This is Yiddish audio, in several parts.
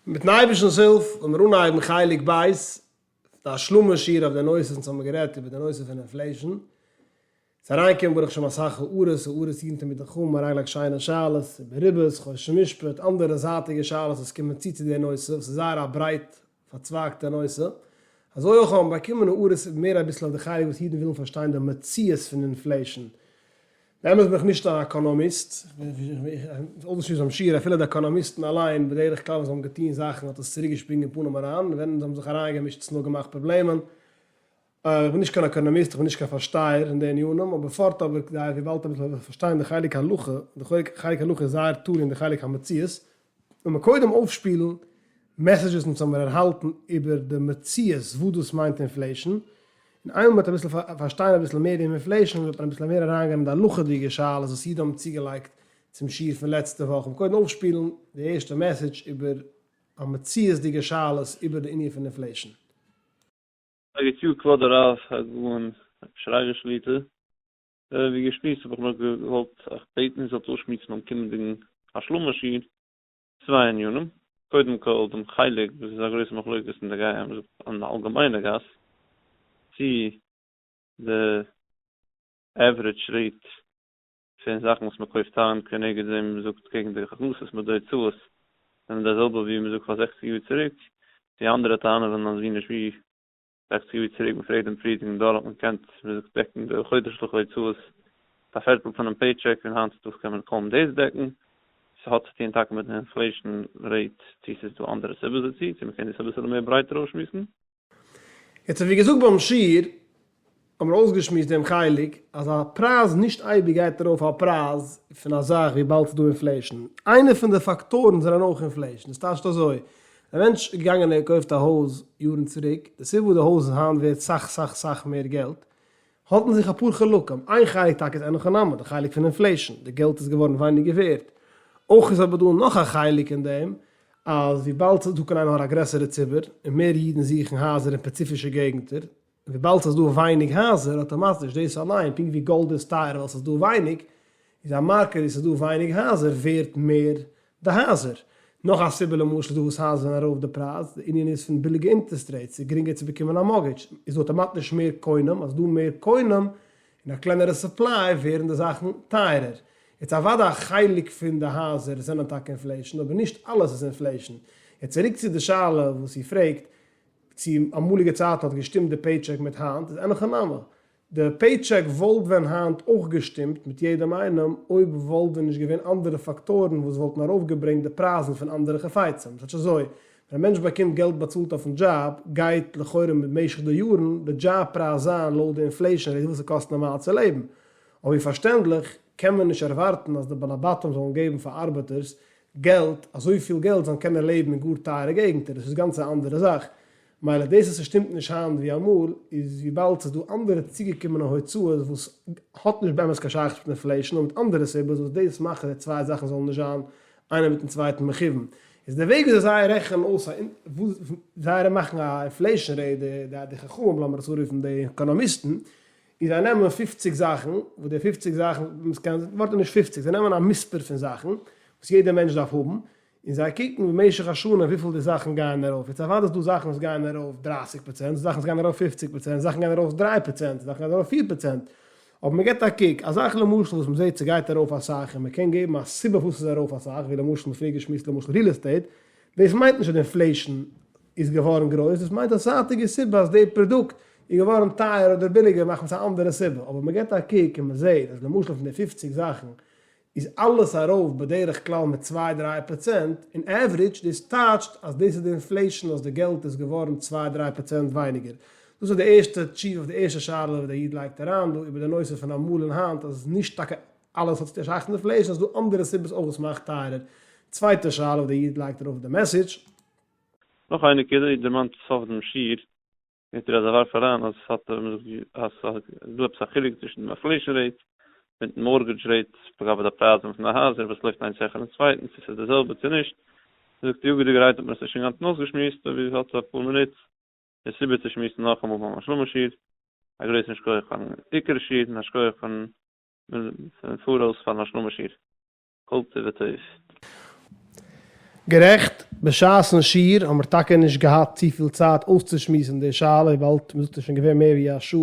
מיטן אייבערשטנ'ס הילף וועלן מיר אנהייבן חלק ב', די השלמה שיעור אויף די נושא וואס האבן גערעדט איבער די נושא פון inflation. ס'איז אריינגעקומען ברוך השם אסאך הערות, הערות אידן תלמידי חכמים אריינגעלייגט שיינע שאלות איבער ריבית, חושן משפט, אנדערע זייטיגע שאלות וואס קומען צו צו די נושא, וואס איז זייער א ברייט פארצווייגטע נושא. אזוי אויך האבן באקומען הערות מער אביסל אויף די חלק וואס אידן ווילן פארשטיין די מציאות פון inflation. באמת בין איך נישט אן עקאנאמיסט, אויסגעשמועסט ביים שיעור, אפילו די עקאנאמיסטן אליין, בדרך כלל ווען זיי האבן געטון זאכן האט עס צוריקגעשפרינגען אין פנים אריין, און ווען זיי האבן זיך אריינגעמישט האט עס נאר געמאכט פראבלעמען. איך בין נישט קיין עקאנאמיסט, איך בין נישט קיין פארשטייער אין די ענינים, אבער פארט אבער כדאי וויבאלד אביסל פארשטיין די חלק הלכה, די חלק הלכה איז זייער תלוי אין די חלק המציאות, לאמיר קודם אויפשפילן messages אונז האמיר ערהאלטן איבער די מציאות וואס דאס מיינט inflation, און איינמאל מ'וועט אביסל פארשטיין אביסל מער דעם inflation וועט מען אביסל מער אריינגיין אין די הלכה'דיגע שאלות וואס אידן האבן צוגעלייגט צום שיעור פון לעצטע וואך. לאמיר קודם אויפשפילן די ערשטע message איבער א מציאות'דיגע שאלות איבער די ענין פון inflation. א גוט יאר כבוד הרב הגאון רבי שרגא שליטא, ווי געשמועסט האב איך נאר געוואלט אייך בעטן איר זאלט אויסשמועסן ביים קומענדיגן השלמה שיעור צוויי ענינים, קודם כל דעם חלק וואס איז א גרויסע מחלוקת אין די גייען מ'זאגט אין די אלגעמיינע גאס, צי די average rate פון זאכן וואס מ'קויפט איין כנגד דעם מ'זאגט קעגן די הכנסות מיט די הוצאות זענען די זעלבע ווי מ'זאגט פאר זעכציג יאר צוריק, די אנדערע טענה'ן אז ווי נישט ווי זעכציג יאר צוריק מען פרעגט דעם פריערדיגן דור האט מען געקענט ווי מ'זאגט דעקן די חודש'ליכע הוצאות מיט א פערטל פונעם paycheck און היינט צוטאגס קען מען קוים דאס דעקן, ס'האט צו טון טאקע מיט די inflation rate צו ס'איז דא אנדערע סיבות דערצו, צו מ'קען דאס אביסעלע מער ברייטער אויסשמועסן. יעצט ווי געזאגט ביים שיעור האבן מיר אויסגעשמועסט דעם חלק אז א פרייז נישט אייביג גייט ארויף א פרייז פון א זאך וויבאלד ס'איז דא inflation. איינע פון די פאקטארן זענען אויך inflation. דאס טייטשט אזוי, א מענטש איז געגאנגען און געקויפט א הויז יארן צוריק, די סיבה וואס די הויז איז היינט ווערט סאך סאך סאך מער געלט, האט אין זיך אפאר חלקים, איין חלק טאקע איז אין הכי נמי, די חלק פון inflation, די געלט איז געווארן ווייניגער ווערט. אויך איז אבער דא נאך א חלק אין דעם, אז וויבאלד ס'איז דא קיין עין הרע א גרעסערע ציבור, און מער אידן זוכן הייזער אין ספעציפישע געגנטער, און וויבאלד ס'איז דא ווייניג הייזער אטאמאטיש דאס אליין, פונקט ווי גאלד איז טייער ווייל ס'איז דא ווייניג, איז א market ווי ס'איז דא ווייניג הייזער ווערט מער די הייזער. נאך א סיבה למשל איז דא וואס הייזער זענען ארויף די פרייז, די ענין איז פון ביליגע interest rates, ס'איז גרינגער צו באקומען א mortgage, איז דא אטאמאטיש מער קונים, אז דא מער קונים און א קלענערע supply ווערן די זאכן טייערער. יעצט אוודאי א חלק פון די הייזער זענען טאקע inflation אבער נישט אלעס איז inflation. יעצט צוריק צו די שאלה וואס איר פרעגט, צו אמאליגע צייטן האט געשטימט די paycheck מיט היינט, איז אין הכי נמי. די paycheck וואלט ווען היינט אויך געשטימט מיט יעדעם איינעם אויב וואלט ווען נישט געווען אנדערע פאקטארן וואס וואלטן ארויפגעברענגט די פרייזן פון אנדערע חפצים. ס'טייטש אזוי, ווען א מענטש באקומט געלט באצאלט אויפן דזשאב, גייט לכאורה במשך די יארן די דזשאב פרייז זיין לויט די inflation rate וואס ס'קאסט נארמאל צו לעבן. אבער ווי פארשטענדליך קען מען נישט ערווארטן אז די בעלי בתים זאלן געבן פאר ארבעטערס געלט, אזויפיל געלט זאלן קענען לעבן אין גאר טייערע געגנטער, דאס איז גאנץ א אנדערע זאך. מילא דאס אז ס'שטימט נישט היינט ווי אמאל, איז וויבאלד ס'איז דא אנדערע צוגעקומענע הוצאות וואס האט נישט באמת קיין שייכות מיט inflation נאר מיט אנדערע סיבות וואס דאס מאכט אז די צוויי זאכן זאלן נישט זיין איינער מיטן צווייטן מכוון. איז די וועג וויאזוי זיי רעכענען אויס א זיי מאכן א inflation rate די די חכמים לאמיר עס אנרופן די עקאנאמיסטן, איז זיי נעמען פופציג זאכן, וואס די פופציג זאכן, מ'קען, ווארט איז נישט פופציג, זיי נעמען א מספר פון זאכן וואס יעדער מענטש דארף האבן, און זיי קוקן במשך השנה וויפיל די זאכן גייען ארויף, יעצט אוודאי איז דא זאכן וואס גייען ארויף דרייסיג פראצענט, זאכן וואס גייען ארויף פופציג פראצענט, זאכן גייען ארויף דריי פראצענט, זאכן גייען ארויף פיר פראצענט, אבער מען געבט א קוק, א זאך למשל וואס מען זעט ס'גייט ארויף אסאך און מען קען געבן א סיבה פארוואס ס'איז ארויף אסאך, ווי למשל מ'האט פריער געשמועסט למשל real estate, דאס מיינט נישט אז די inflation איז געווארן גרויס, דאס מיינט א זייטיגע סיבה אז די פראדוקט איז געווארן טייער אדער ביליגער מחמת א אנדערע סיבה, אבער מען געבט א קוק און מען זעט אז למשל פון די פופציג זאכן איז אלעס ארויף בדרך כלל מיט צוויי דריי פראצענט אין average, דאס טייטשט אז דאס איז די inflation אז די געלט איז געווארן צוויי דריי פראצענט ווייניגער. דאס איז די ערשטע תשובה אויף די ערשטע שאלה וואס דער איד לייגט אריין דא איבער די נושא פון אמאל און היינט אז נישט טאקע אלעס האט צו טון שייכות מיט inflation אז ס'דא אנדערע סיבות אויך וואס מאכט טייערער. צווייטע שאלה וואס דער איד לייגט ארויף די message. נאך איין נקודה, איר דערמאנט סוף דעם שיעור געבט איר אזא ווארף אריין אז ס'האט אז ס'איז דא עפעס א חילוק צווישן דעם inflation rate מיטן mortgage rate לגבי די פרייזן פון די הייזער וואס לויפט איינס העכערן צווייטן צו ס'איז די זעלבע צו נישט. זאגט יאגעדיגערהייט האט מען עס נישט אינגאנצן אויסגעשמועסט אויב איר האט אפאר מינוט עס איבערצושמועסן נאכאמאל ביים השלמה שיעור. א גרויסן שכוח פארן עיקר שיעור און א שכוח פון פאראויס פארן השלמה שיעור. כל טוב וטוב. גערעכט. בשעת'ן שיעור האמיר טאקע נישט געהאט צופיל צייט אויסצושמועסן די שאלה וויבאלד מ'זאגט איז שוין געווען מער ווי א שעה,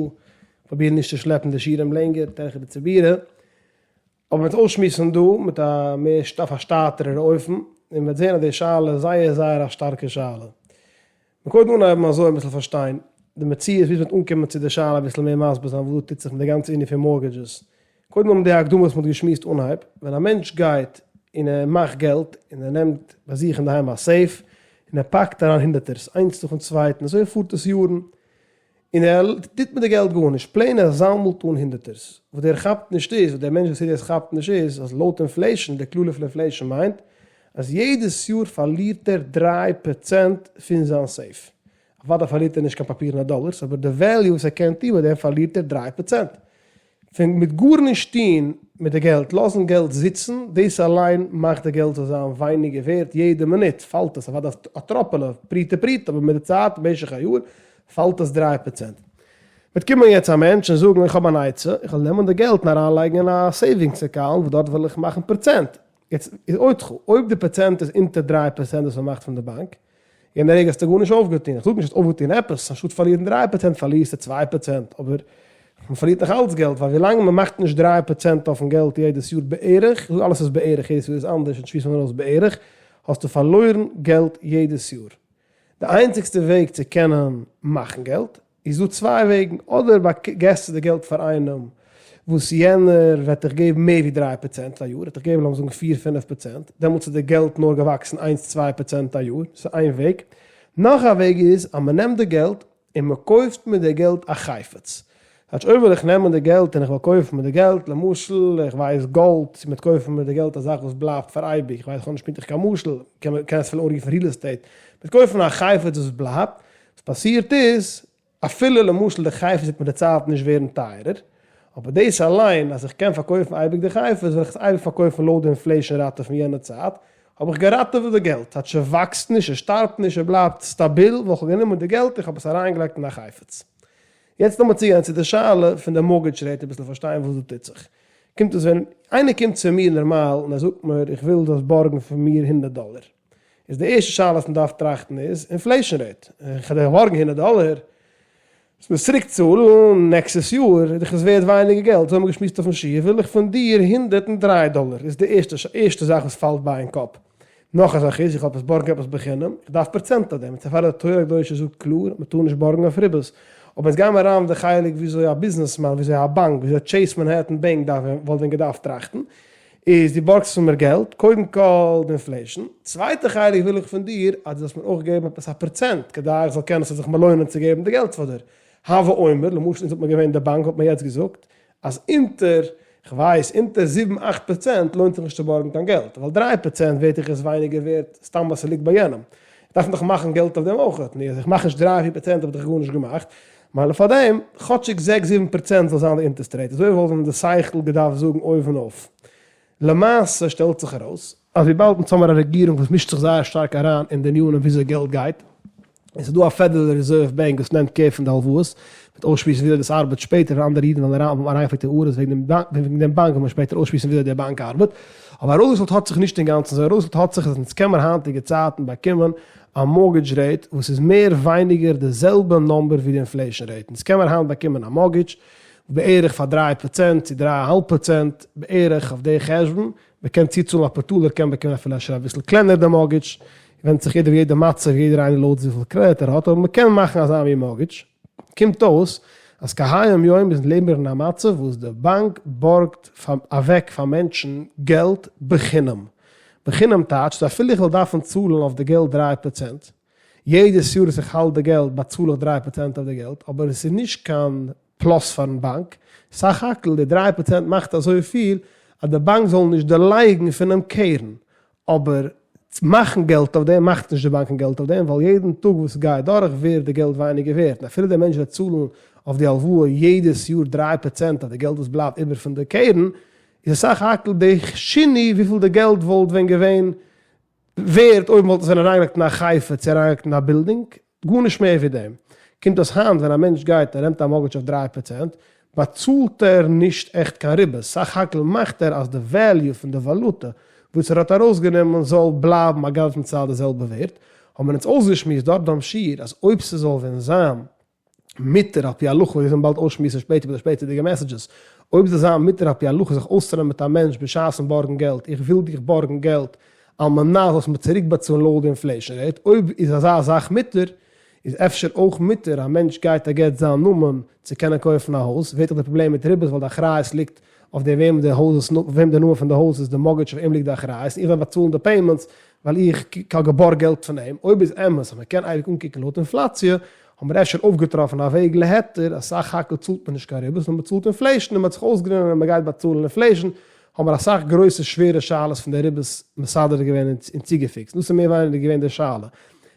פרוביר נישט צו שלעפן די שיעורים לענגער, טירחא דציבורא. אבער מ'וועט אויסשמועסן דא מיט א מער אויף א שטאטערער אופן, און מ'וועט זען אז די שאלה איז זייער זייער א שטארקע שאלה. מ'קען קודם אנהייבן אזוי אביסל פארשטיין די מציאות ביז מ'וועט אנקומען צו די שאלה אביסל מער מסביר זיין וואס דא טוט זיך מיט די גאנצע ענין פון mortgages. קודם האבן די הקדמה וואס מ'האט געשמועסט אנהייב, ווען א מענטש גייט און ער מאכט געלט און ער נעמט ביי זיך אינדערהיים א safe און ער פאקט אריין הונדערטערס איינס נאכן צווייטן אזוי פארט עס יארן, און ער טוט מיט די געלט גארנישט, plain ער זאמלט אן הונדערטערס. וואס דער כאפט נישט איז, וואס דער מענטש וואס טוט דאס כאפט נישט איז, אז לויט inflation, די כללים פון inflation מיינט, אז יעדעס יאר פארלירט ער 3% פון זיין safe. אוודאי פארלירט ער נישט קיין פאפירענע דאלערס, אבער די value וואס ער קען טון מיט דעם פארלירט ער 3%. פון מיט גארנישט טון מיט די געלט, לאזן געלט זיצן, דאס אליין מאכט די געלט זאל זיין ווייניגער ווערט, יעדע מינוט פאלט עס, אוודאי א טראפעלע, פרוטה פרוטה, אבער מיט די צייט, במשך א יאר, פאלט עס 3%. וועט קומען יעצט א מענטש און זאגן איך האב אן עצה, איך וועל נעמען די געלט און אריינלייגן אין א savings account וואס דארט וועל איך מאכן פראצענט. יעצט איז אודך, אויב די פראצענט איז אונטער 3% וואס מען מאכט פון די באנק, יענע רגע האסטו גארנישט אויפגעטון, איך זאג נישט האסט אויפגעטון עפעס, אנשטאט פארלירן 3% פארלירסטו 2%, אבער מען פארלירט נאך אלץ געלט, ווייל ווילאנג מען מאכט נישט 3% אויפן געלט יעדעס יאר בערך, איך זאג אלעס איז בערך, יעדעס יאר איז אנדערש און שמועסט מען ארויס בערך, האסטו פארלוירן געלט יעדעס יאר. די איינציגסטע וועג צו קענען מאכן געלט איז דא צוויי וועגן, אדער געסטו די געלט פאר איינעם וואס יענער וועט דיך געבן מער ווי 3% א יאר, וועט דיך געבן לאמיר זאגן פיר פינף פראצענט, דעמאלטס איז די געלט נאר געוואקסן איינס צוויי פראצענט א יאר, ס'איז איין וועג. נאך א וועג איז אז מ'נעמט די געלט און מ'קויפט מיט די געלט א חפץ. כאטש אויב וועל איך נעמען די געלט און איך וועל קויפן מיט די געלט, למשל, איך ווייס, גאלד, צו מ'וועט קויפן מיט די געלט א זאך וואס בלייבט פאר אייביג, איך ווייס, איך האב נישט פונקטליך קיין משל, קען מען קען עס אפילו אנרופן real estate, מ'וועט קויפן א חפץ וואס בלייבט, וואס פאסירט איז, אפילו למשל די חפץ וועט מיט די צייט נישט ווערן טייערער, אבער דאס אליין אז איך קען פארקויפן אייביג די חפץ, וועל איך עס אייביג פארקויפן לויט די inflation ראטע פון יענע צייט, האב איך געראטעוועט די געלט, כאטש ער וואקסט נישט, ער שטארבט נישט, ער בלייבט סטאביל, ווייל איך האב גענומען די געלט און איך האב עס אריינגעלייגט אין א חפץ. יעצט לאמיר צוגיין צו די שאלה פון די mortgage rate אביסל פארשטיין וואס דא טוט זיך. קומט עס ווען איינער קומט צו מיר נארמאל און ער זאגט מיר איך וויל דאס בארגן פון מיר 100 דאלער. איז די ערשטע שאלה וואס מען דארף טראכטן איז inflation rate. איך וועל דיר בארגן 100 דאלער, וועסט מיר צוריק צאלן נעקסטעס יאר, איז דאך עס ווערט ווייניגער געלט, אזוי האבן מיר געשמועסט אויפן שיעור, וויל איך פון דיר 103 דאלער, איז די ערשטע זאך וואס פאלט ביי אין קאפ. נאך א זאך איז, איך האב עפעס בארגן עפעס בחינם, איך דארף פראצענט אויף דעם, און צופאר די תורה הקדושה זאגט קלאר, מען טאר נישט בארגן אויף ריבית. אבער יעצט גייען מיר אריין אין די חלק וויאזוי א ביזנעסמאן, וויאזוי א באנק, וויאזוי Chase Manhattan Bank דארף וואלט ווען געדארפט טראכטן, איז דו בארגסט פון מיר געלט, קודם כל די inflation, צווייטע חלק וויל איך פון דיר אז דו זאלסט מיר אויך געבן עפעס א פראצענט כדי איך זאל קענען ס'זאל זיך מיר לוינען צו געבן די געלט פאר דיר. הווה אומר, למשל אונז וואלט מיר געווען די באנק וואלט מיר יעצט געזאגט אז אונטער, כ'ווייס, אונטער זיבן אכט פראצענט לוינט זיך נישט צו בארגן קיין געלט, ווייל 3% ווערט דאך עס ווייניגער ווערט סתם ווייל ס'ליגט ביי יענעם. דארף מען דאך מאכן געלט אויף דעם אויך, נו אז איך מאך נישט דריי פיר פראצענט האב איך דאך גארנישט געמאכט, מילא פאר דעם, כאטשיג זעקס זיבן פראצענט זאל זיין די interest rate, אזוי וואלט ווען די שכל געדארפט זאגן אויבן אויף. למעשה שטעלט זיך ארויס, אז וויבאלד אונז האמיר א רעגירונג וואס מישט זיך זייער שטארק אריין אין די ענינים וויאזוי געלט גייט, און ס'איז דא א Federal Reserve Bank וואס נעמט קער פון די הלוואות, מ'וועט אויסשמועסן וויאזוי דאס ארבעט שפעטער ווען אנדערע אידן וועלן אריין האבן אריינגעפרעגט הערות וועגן דעם וועגן דעם באנק וועט מען שפעטער אויסשמועסן וויאזוי דער באנק ארבעט, אבער ארויסגעשטעלט האט זיך נישט אינגאנצן אזוי, ארויסגעשטעלט האט זיך אז אונז קען מיר היינטיגע צייטן באקומען א mortgage rate וואס איז מער ווייניגער די זעלבע number ווי די inflation rate, אונז קען מיר היינט באקומען א mortgage בערך פאר 3% צו 3.5% בערך אויף די חשבון, מען קען צוצאלן אפאר טאלער קען באקומען אפילו אפשר אביסל קלענער די mortgage, ווענדט זיך יעדער יעדע מצב יעדער איינער לויט וויפיל קרעדיט ער האט, אבער מען קען מאכן אזא מין mortgage. קומט אויס אז כהיום יום איז לעבן מיר אין א מצב וואס די באנק בארגט אוועק פאר מענטשן געלט בחינם. בחינם טייטשט אז אפילו איך וועל דארפן צאלן אויף די געלט 3%, יעדעס יאר וואס איך האלט די געלט באצאל איך 3% אויף די געלט, אבער עס איז נישט קיין פלאס פארן באנק, סך הכל די 3% מאכט אזויפיל אז די באנק זאל נישט דערלייגן פונעם קרן, אבער מאכן געלט אויף דעם מאכט נישט די באנק קיין געלט אויף דעם, ווייל יעדן טאג וואס גייט דורך ווערט די געלט ווייניגער ווערט, און אפילו דער מענטש וועט צאלן אויף די הלוואה יעדעס יאר 3% אויף די געלט וואס בלייבט איבער פון די קרן, איז עס סך הכל די שינוי וויפיל די געלט וואלט ווען געווען ווערט אויב מ'וואלט עס ווען אריינגעלייגט אין א חפץ צו אריינגעלייגט אין א בילדינג, גארנישט מער ווי דעם. קומט אויס היינט ווען א מענטש גייט און נעמט א mortgage אויף 3%, באצאלט ער נישט עכט קיין ריבית, סך הכל מאכט ער אז די value פון די וואלוטע וואס ער האט ארויסגענומען זאל בלייבן א גאנצן צייט די זעלבע ווערט, האבן מיר אונז אויסגעשמועסט דארט ביים שיעור אז אויב ס'זאל ווען זיין מותר על פי הלכה, ווי מיר וועלן באלד אויסשמועסן שפעטער ביי די שפעטערדיגע מעסעדזשעס, אויב זאל זיין מותר על פי הלכה זיך אויסצונעמען מיט א מענטש בשעת'ן בארגן געלט, איך וויל דיך בארגן געלט על מנת זאלסט מיר צוריקבאצאלן לויט די inflation rate, אויב איז אזא זאך מותר, איז אפשר אויך מותר א מענטש גייט ער געט זיין נאמען צו קענען קויפן א הויז, ווערט דאך די פראבלעם מיט ריבית ווייל די אחריות ליגט אויף דעם וועם די הויז איז וועם די נאמען פון די הויז איז די mortgage אויף אים ליגט די אחריות און איך דארף באצאלן די payments ווייל איך האב געבארגט געלט פון אים, אויב איז אמת אז מען קען אייביג אנקוקן לויט אינפלאציע, האבן מיר אפשר אויפגעטראפן א וועג להיתר אז סך הכל צאלט מען נישט קיין ריבית נאר מען צאלט inflation און מען האט זיך אויסגענומען אז מען גייט באצאלן inflation, האבן מיר אסאך גרויסע שווערע שאלות פון די ריבית מסדר געווען און צוגעפיקסט, דאס איז מער ווייניגער געווען די שאלה.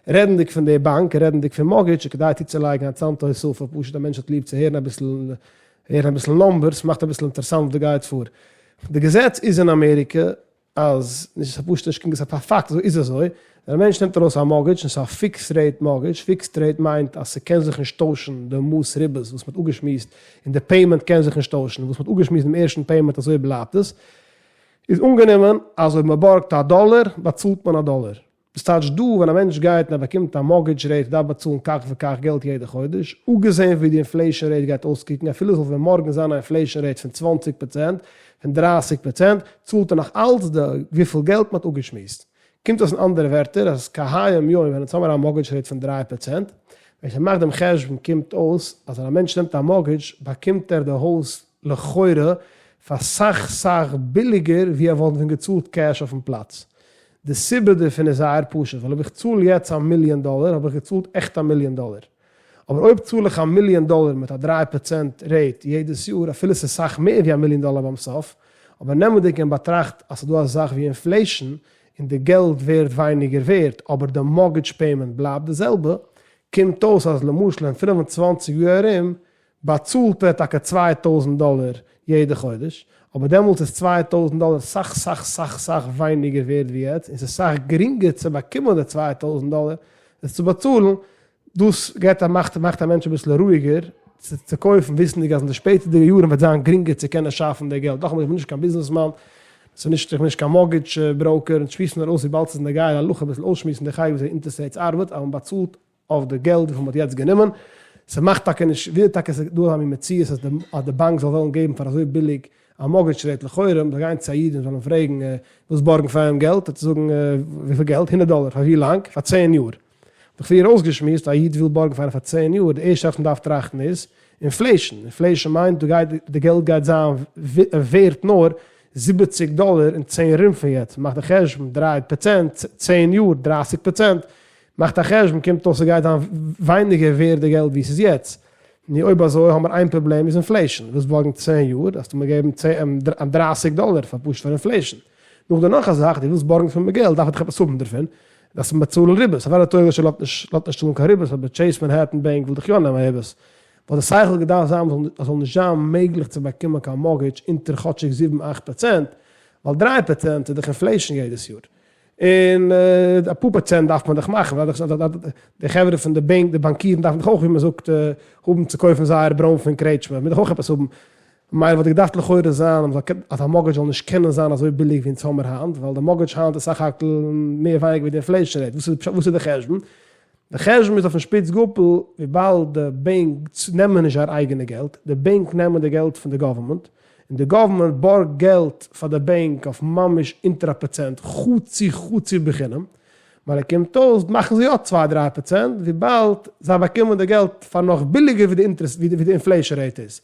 רעדנדיג פון די באנק, רעדנדיג פון mortgage, איז כדאי צוצולייגן א אינטערעסאנטע הוספה, פשוט א מענטש האט ליב צו הערן אביסל הערן אביסל numbers, מאכט אביסל אינטערעסאנט וואס דא גייט פאר. די געזעץ איז אין אמעריקע אז, נישט ס'איז פשוט נישט קיין געזעץ, א פאקט, אזוי איז אזוי, ווען א מענטש נעמט ארויס א mortgage און ס'איז א fixed rate mortgage, fixed rate מיינט אז ס'קען זיך נישט טוישן די מאס ריבית וואס מ'האט אפגעשמועסט און די payment קען זיך נישט טוישן, וואס מ'האט אפגעשמועסט דעם ערשטן payment אזוי בלייבט עס, איז אנגענומען אז אויב מ'בארגט א דאלער באצאלט מען א דאלער. דאס טייטש דא ווען א מענטש גייט און ער באקומט א mortgage rate דארף באצאלן כך וכך געלט יעדע חודש, אפגעזען ווי די inflation rate גייט אויסקוקן אפילו זאל ווען מארגן זיין א inflation rate פון 20% פון 30% צאלט ער נאך אלץ די וויפיל געלט מען האט אפגעשמועסט. קומט אויס אין אנדערע ווערטער אז כהיום יום ווען אונז האמיר א mortgage rate פון 3% ווען ס'מאכט דעם חשבון קומט אויס אז ווען א מענטש נעמט א mortgage באקומט ער די הויז לכאורה פאר סאך סאך ביליגער ווי ער וואלט ווען געצאלט cash אויפן פלאץ. די סיבה דערפון איז זייער פשוט, ווייל אויב איך צאל יעצט א מיליאן דאלער האב איך געצאלט עכט א מיליאן דאלער. אבער אויב צאל איך א מיליאן דאלער מיט א 3% rate יעדעס יאר, אפילו ס'איז סאך מער ווי א מיליאן דאלער ביים סוף, אבער נעמענדיג אין באטראכט אז ס'איז דא א זאך ווי inflation און די געלט ווערט ווייניגער ווערט אבער די mortgage payment בלייבט די זעלבע, קומט אויס אז למשל אין 25 יאר ארום באצאלט ער טאקע 2000 דאלער יעדע חודש, אבער דעמאלטס איז 2000 דאלער סאך סאך סאך סאך ווייניגער ווערד ווי יעצט, און ס'איז סאך גרינגער צו באקומען די 2000 דאלער עס צו באצאלן, דאס געבט א מאכט מאכט א מענטש אביסל רואיגער צו צו קויפן, וויסנדיג אז אין די שפעטערדיגע יארן וועט זיין גרינגער צו קענען שאפן די געלט. נאכאמאל, איך בין נישט קיין ביזנעסמאן, ס'איז נישט, איך בין נישט קיין mortgage broker, אונז שמועסן נאר אויס וויבאלד ס'איז נוגע להלכה אביסל אויסשמועסן די חלק וויאזוי interest rates ארבעט, אז מ'באצאלט אויף די געלט וויפיל מ'האט יעצט גענומען, ס'מאכט טאקע נישט, ווידער טאקע ס'איז דא אזא מין מציאות אז די אז די באנק זאל וועלן געבן פאר אזוי ביליג א mortgage rate, לכאורה מ'זאל גיין צו א איד און זאל אים פרעגן ווילסט בארגן פאר אים געלט, וועט ער זאגן וויפיל געלט? הונדערט דאלער, פאר ווי לאנג? פאר צען יאר. האב איך פריער אויסגעשמועסט, א איד וויל בארגן פאר אים פאר צען יאר, די ערשטע זאך וואס מ'דארף טראכטן איז, inflation, inflation מיינט דא גייט די געלט גייט זיין ווערט נאר 70 דאלער אין צען ארום פון יעצט, מאך די חשבון, 3%, צען יאר, 30%, מאכט א חשבון קומט אויס ס'גייט זיין ווייניגער ווערד די געלט ווי ס'איז יעצט. נו אויב אזוי האמער איין פראבלעם איז inflation, ווילסט בארגן צען יאר דארפסטו מיר געבן 30 דאלער פאר פשוט פאר inflation. נאכדעם נאך א זאך, דו ווילסט בארגן פון מיר געלט דארף איך דאך עפעס האבן דערפון, דארפסט מיר באצאלן ריבית, אוודאי תורה שלאזט נישט לאזט נישט צאלן קיין ריבית אבער Chase Manhattan Bank וויל דאך יא נעמען ריבית. וואלט די שכל געדארפט זיין אז זאל נישט זיין מעגליך צו באקומען קיין mortgage אונטער כאטשיג זיבן אכט פראצענט, ווייל 3% איז דאך inflation יעדעס יאר. און אפאר פראצענט דארף מען דאך מאכן, ווייל די חברה פון די בענק, די באנקירן דארפן דאך אויך ווי מען זאגט האבן צו קויפן זייער ברוינפן און קרעטשמע, מוז דאך אויך עפעס האבן, ממילא וואלט געדארפט לכאורה זיין אז א mortgage זאל נישט קענען זיין אזוי ביליג ווי אונז האמיר היינט, ווייל די mortgage היינט איז סך הכל מער ווייניגער ווי די inflation rate, וואס איז די חשבון? די חשבון איז אויפן שפיץ גאפל, וויבאלד די בענק נעמען נישט זייער אייגענע געלט, די בענק נעמען די געלט פון די government, און די government בארגט געלט פאר די בענק אויף ממש אונטער א פראצענט, חצי חצי בחינם, ממילא קומט אויס מאכן זיי יא צוויי דריי פראצענט, וויבאלד זיי באקומען די געלט פאר נאך ביליגער ווי די interest ווי די inflation rate איז.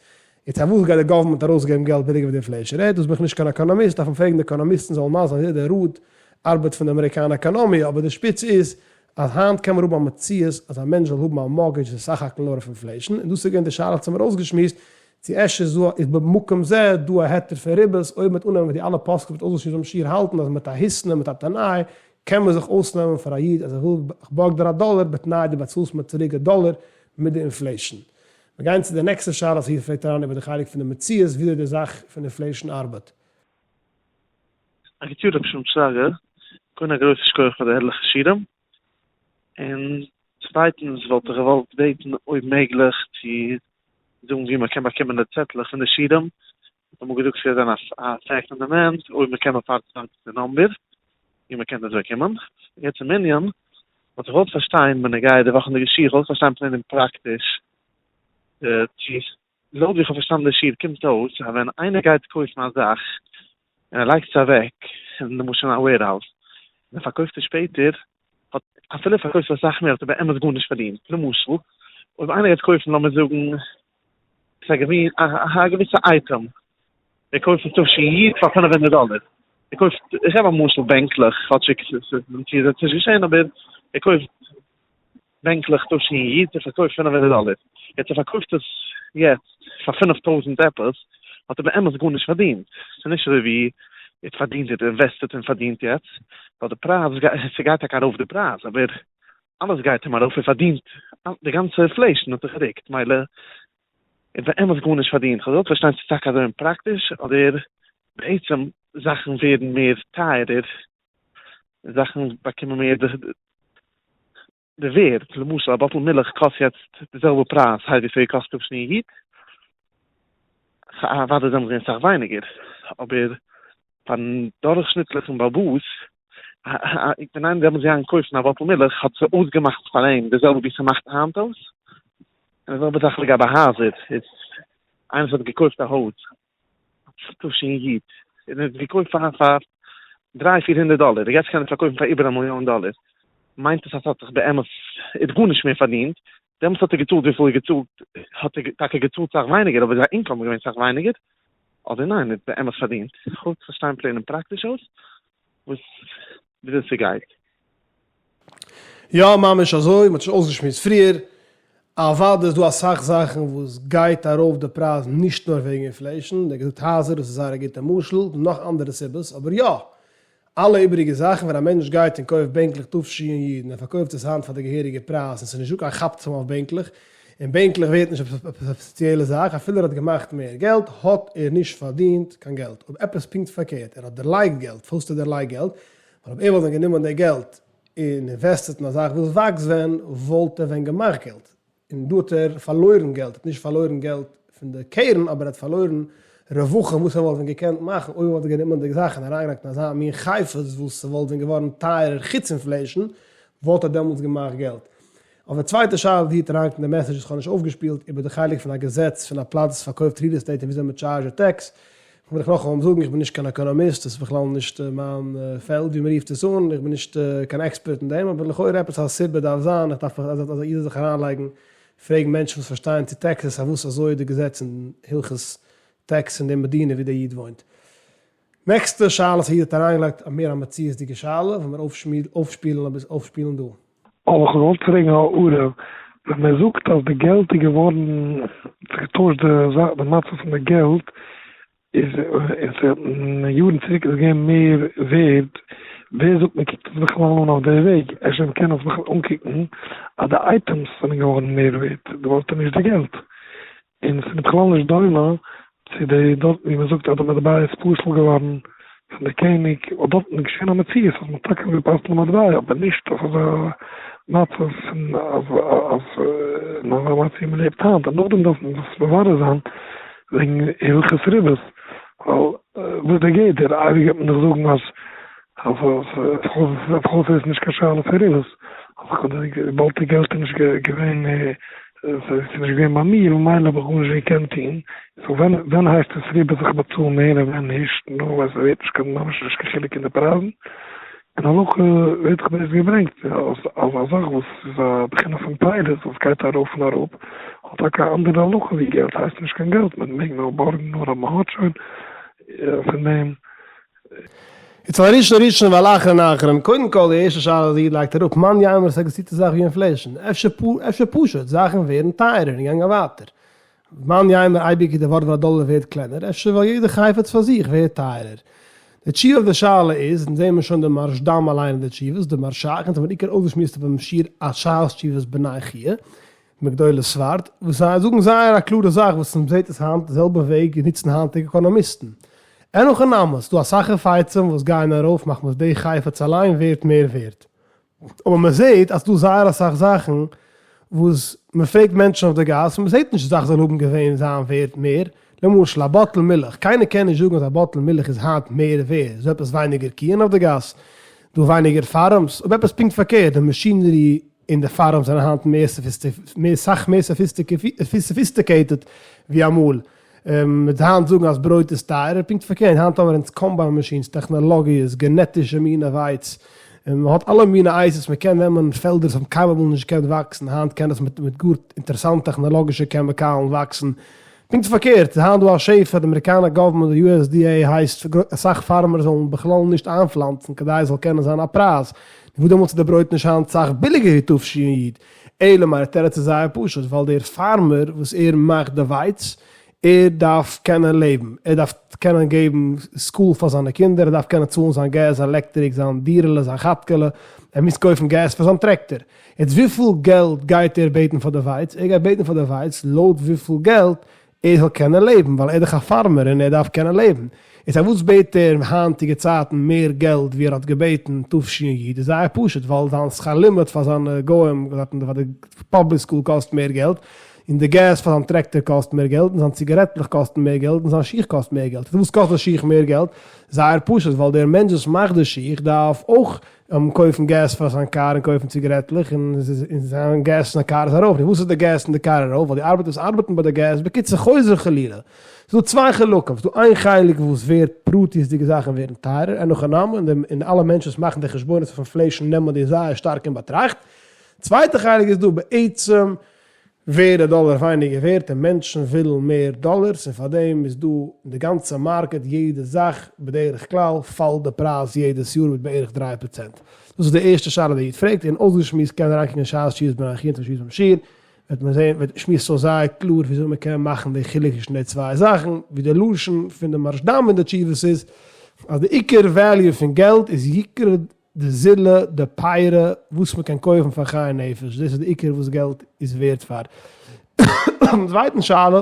יעצט פארוואס גייט די government ארויסגעבן געלט ביליגער ווי די inflation rate, דאס בין איך נישט קיין עקאנאמיסט, דארף מען פרעגן די עקאנאמיסטן זאלן מסביר זיין וויאזוי די ראד ארבעט פון די אמעריקאנע עקאנאמיע, אבער די שפיץ איז אז היינט קען מען האבן א מציאות אז א מענטש זאל האבן א mortgage איז סך הכל נאר אויף inflation, און דאס איז געווען די שאלה וואס האמיר אויסגעשמועסט, צו אפשר איז דא איז במקום זה דא א היתר פון ריבית, אויב מ'וועט אננעמען ווי די אלע פוסקים וואס אויסגעשמועסט ביים שיעור האלטן אז מיט א היסנא מיט א תנאי קען מען זיך אויסנעמען פאר א איד אז איך וויל איך בארג דיר א דאלער בתנאי דו באצאלסט מיר צוריק די דאלער מיט די inflation. מיר גייען צו די נעקסטע שאלה וואס איר פרעגט אריין איבער די חלק פון די מציאות וויאזוי די זאך פון inflation ארבעט. א גוט יאר רבי שלום שרגא, קודם א גרויסע שכוח פאר די הערליכע שיעורים, און צווייטנס וואלט איך געוואלט בעטן אויב מעגליך צו זאגן וואו מען קען באקומען די צעטלעך פון די שיעורים. האט אמאל געזאגט ס'גייט זיין א second demand אויב מ'קען נאר פארציילן די number ווי מ'קען דאס באקומען. יעצט צום ענין, וואלט איך געוואלט פארשטיין בנוגע די וואכענדיגע שיעור, איך וואלט פארשטיין plain און פראקטיש צו לויט ווי איך האב פארשטאנען די שיעור קומט אויס אז ווען איינער גייט קויפן א זאך און ער לייגט עס אוועק אין למשל אין א warehouse און ער פארקויפט עס שפעטער האט אפילו ער פארקויפט פאר אסאך מער האט ער באמת גארנישט פארדינט למשל אויב איינער גייט קויפן לאמיר זאגן א געוויסע אייטעם ער קויפט עס תש"י פאר 500 דאלער ער קויפט איך געב א משל בענקלעך כאטשיג ס'איז נישט געשען אבער ער קויפט בענקלעך תש"י ער פארקויפט 500 דאלער, יעצט ער פארקויפט עס יעצט פאר 5000 עפעס, האט ער באמת גארנישט פארדינט, ס'איז נישט אזוי ווי ער האט פארדינט ער האט אינוועסטעט און פארדינט יעצט, ווייל די פרייז ס'גייט טאקע ארויף די פרייז אבער אלעס גייט אים ארויף ער פארדינט די גאנצע inflation האט זיך גערוקט מילא ער האט באמת גארנישט פארדינט, כ'האב געוואלט פארשטיין צו ס'איז טאקע אזוי אין פראקטיש אדער בעצם זאכן ווערן מער טייערער זאכן באקומען מער די ווערד, למשל א באטל מילך קאסט יעצט די זעלבע פרייז היי ווי ס'האט געקאסט תשנ י, אוודאי זענען זיי אסאך ווייניגער, אבער פארן דורכשניטליכן בעל הבית, ווען איינער דעמאלטס געגאנגען קויפן א באטל מילך האט עס אויסגעמאכט פאר אים די זעלבע ווי ס'מאכט היינט אויס, און די זעלבע זאך לגבי הייזער, איז איינער וואס האט געקויפט א הויז תשנ י, און ער האט עס געקויפט פאר פאר דריי פיר הונדערט דאלער, און יעצט קען ער עס פארקויפן פאר איבער א מיליאן דאלער, מיינט עס אז ס'האט זיך באמת, ער האט גארנישט מער פארדינט, דעמאלטס האט ער געצאלט וויפיל ער געצאלט, האט ער טאקע געצאלט סאך ווייניגער אבער זיין income איז געווען סאך ווייניגער, אדער ניין ער האט באמת פארדינט, איך וויל פארשטיין plain און פראקטיש אויס וואס וויאזוי ס'גייט. יא ממש אזוי, מ'האט שוין אויסגעשמועסט פריער, אוודאי איז דא אסאך זאכן וואס גייט ארויף די פרייז נישט נאר וועגן inflation, דער געזאגט הייזער דאס איז זייער א גוטע משל, נאך אנדערע סיבות, אבער יא, אלע איבעריגע זאכן ווען א מענטש גייט און קויפט בענקלעך תשנ י און ער פארקויפט עס היינט פאר די געהעריגע פרייז און ס'איז נישט דא קיין כאפצעם אויף בענקלעך, און בענקלעך ווערט נישט עפעס א ספעציעלע זאך, אפילו ער האט געמאכט מער געלט האט ער נישט פארדינט קיין געלט, אויב עפעס פונקט פארקערט ער האט דערלייגט געלט, פארוואס האט ער דערלייגט געלט? ווייל אויב ער וואלט ווען גענומען די געלט און אינוועסטעט אין א זאך וואס וואקסט ווען, וואלט ער ווען געמאכט געלט. און דא האט ער פארלוירן געלט, ער האט נישט פארלוירן געלט פון די קרן, אבער ער האט פארלוירן רווחים וואס ער וואלט ווען געקענט מאכן אויב ער וואלט גענומען די זאך און אריינגעלייגט אין אזא מין חפץ וואס ס'וואלט ווען געווארן טייערער חוץ inflation, וואלט ער דעמאלטס געמאכט געלט. אויף די צווייטע שאלה די האט אריינגעקומען די message וואס כ'האב נישט אויפגעשפילט איבער די חלק פון א געזעץ פון א פלאץ וואס פארקויפט real estate און וויאזוי מען טשארזשט tax, וויל איך נאכאמאל זאגן איך בין נישט קיין עקאנאמיסט, עס איז בכלל נישט מיין פעלד ווי מען רופט עס אן, איך בין נישט קיין עקספערט אין דעם, אבער לכאורה עפעס א סיבה דארף זיין, איך דארף אז א איד זאל זיך אריינלייגן פרעגן מענטשן וואס פארשטייען צו taxes פארוואס אזוי איז די געזעץ אין הלכות tax אין די מדינה ווי דער איד וואוינט. נעקסטע שאלה וואס א איד האט אריינגעלייגט א מער א מציאות'דיגע שאלה, וועלן מיר אויפשפילן אביסל אויפשפילן דא. האב איך געוואלט פרעגן א הערה, ווען מען זאגט אז די געלט איז געווארן, זיך געטוישט די די מצב פון די געלט, איז און יארן צוריק איז געווען מער ווערד, ווער זאגט מען קוקט עס בכלל אן אויף די וועג, אפשר מען קען עס בכלל אנקוקן אז די items זענען געווארן מער ווערד, די ווארט איז נישט די געלט, און ס'איז בכלל נישט דומה צו די דארטן ווי מ'זאגט אז די מטבע איז פסול געווארן פון די קעניג, ווייל דארטן איז געשען א מציאות אז מ'האט טאקע געפסל'ט די מטבע אבער נישט אויף אזא מצב פון אז אז אין אזא מצב ווי מ'לעבט היינט, און נאכדעם דארף מען דאס מברר זיין וועגן הלכות ריבית, ווייל וואס איז די גדר, אייביג וועט מען דאך זאגן אז אז לפחות איז נישט קיין שאלה פון ריבית, וויבאלד די געלט איז נישט געווען ס'איז נישט געווען ביי מיר ממילא האב איך גארנישט געקענט טון, so ווען ווען הייסט עס ריבית איך באצאל מער און ווען נישט, נאר ווייל ס'ווערט נישט קיין ממש נישט קיין חילוק אין די פרייזן, אין הלכה ווערט דאך דאס געברענגט אז אז א זאך וואס איז א בחינה פון פירות וואס גייט ארויף און אראפ האט טאקע א אנדערע הלכה ווי געלט הייסט נישט קיין געלט מען מעג נאר בארגן נאר אז מען האט שוין פון דעם. יעצט על הראשון ראשון ועל אחרון אחרון, קודם כל די ערשטע שאלה וואס די איד לייגט אראפ, מאן יימר עס עקזיסטירט א זאך ווי inflation? אפשר אפשר פשוט זאכן ווערן טייערער און גאנגען ווייטער. מאן יימר אייביג איז די ווארט ווייל א דאלער ווערט קלענער, אפשר ווייל יעדע חפץ פאר זיך ווערט טייערער. די תשובה אויף די שאלה איז, אונז זעהן מיר שוין די מהרשד"ם אליין אין די תשובות, די מהרש"ך, אונז האבן עיקר אויסגעשמועסט אויף דעם שיעור א שאלת תשובות בני חייא, מגדולי ספרד, וואס זיי זאגן זייער א קלארע זאך וואס מען זעט עס היינט די זעלבע וועג נוצן היינטיגע עקאנאמיסטן. אין הכי נמי, ס'דא אסאך חפצים וואס גייען ארויף מחמת די חפץ אליין ווערט מער ווערט. אבער מען זעט אז ס'דא זייער אסאך זאכן וואס מען פרעגט מענטשן אויף די גאס און מען זעט נישט די זאך זאל האבן געווען זיין ווערט מער. למשל א באטל מילך, קיינער קען נישט זאגן אז א באטל מילך איז היינט מער ווערד, איז דא עפעס ווייניגער קיען אויף די גאס? דא ווייניגער farms? אויב עפעס פונקט פארקערט, די machinery און די farms זענען היינט מער סאך מער sophisticated ווי אמאל. מ'וועט היינט זאגן אז ברויט איז טייערער, פונקט פארקערט, היינט האבן מיר אונז combine machines, טעכנאלאגיעס, גענעטישע מינע ווייץ, און מ'האט אלע מינע עצות, מ'קען נעמען פעלדער וואס האבן קיינמאל אמאל נישט געקענט וואקסן, היינט קען עס מיט גאר אינטערעסאנטע טעכנאלאגישע קעמיקאלן וואקסן. פונקט פארקערט, איז היינט דא א שפע, די אמעריקאנער גאווערמענט, די USDA הייסט אסאך פארמער זאלן בכלל נישט איינפלאנצן כדי עס זאל קענען זיין א פרייז, נו וואס דעמאלטס איז די ברויט נישט היינט סאך ביליגער ווי תשי? אלא מאי, די תירוץ איז זייער פשוט, ווייל דער פארמער וואס ער מאכט די ווייץ, ער דארף קענען לעבן, ער דארף קענען געבן school פאר זיינע קינדער, ער דארף קענען צאלן זיין געז, זיין עלעקטריק, זיין דירה'לע, זיין כאטקעלע, ער מוז קויפן געז פאר זיין טרעקטער. יעצט וויפיל געלט גייט ער בעטן פאר די ווייץ? ער גייט בעטן פאר די ווייץ לויט וויפיל געלט ער זאל קענען לעבן, ווייל ער איז דאך א פארמער און ער דארף קענען לעבן. איז פארוואס בעט ער היינטיגע צייטן מער געלט ווי ער האט געבעטן תשי? איז זייער פשוט, ווייל זיין שכר לימוד פאר זיינע גוים פאר די public school קאסט מער געלט, און די געז פאר זיין טרעקטער קאסט מער געלט, און זיין ציגארעטלעך קאסטן מער געלט, און זיין שיך קאסט מער געלט. פארוואס קאסט די שיך מער געלט? זייער פשוט, ווייל דער מענטש וואס מאכט די שיך דארף אויך קויפן געז פאר זיין קאר און קויפן ציגארעטלעך, און זיין געז אין די קאר איז ארויף. נו וואס איז די געז אין די קאר ארויף? ווייל די ארבעטערס ארבעטן ביי די געז. בקיצור חוזר חלילה. ס'איז דא צוויי חלקים. ס'איז דא איין חלק וואס ווערט פרטיות'דיגע זאכן ווערן טייערער, אין הכי נמי, און אלע מענטשן וואס מאכן די חשבונות אויף inflation נעמען דאס זייער שטארק אין באטראכט. צווייטע חלק איז דא בעצם ווערט די דאלער ווייניגער ווערט און מענטשן ווילן מער דאלערס און פארדעם איז דא אין די גאנצע מארקעט יעדע זאך בדרך כלל פאלט די פרייז יעדעס יאר מיט בערך 3%. דאס איז די ערשטע שאלה די איד פרעגט און אויסגעשמועסט קען אריינקוקן אין שעת שיעור בן אחי און תשמועס ביים שיעור וועט מען זען וועט שמועסט אויס זייער קלאר וויאזוי מען קען מאכן די חילוק צווישן די צוויי זאכן ווי די לשון פון די מהרש"ם אין די תשובות איז אז די עיקר value פון געלט איז יקרא די זילא, די פיירא, וואס מען קען קויפן פאר חיי נפש, דאס איז די עיקר וואס געלט איז ווערט פאר. צווייטן שאלה,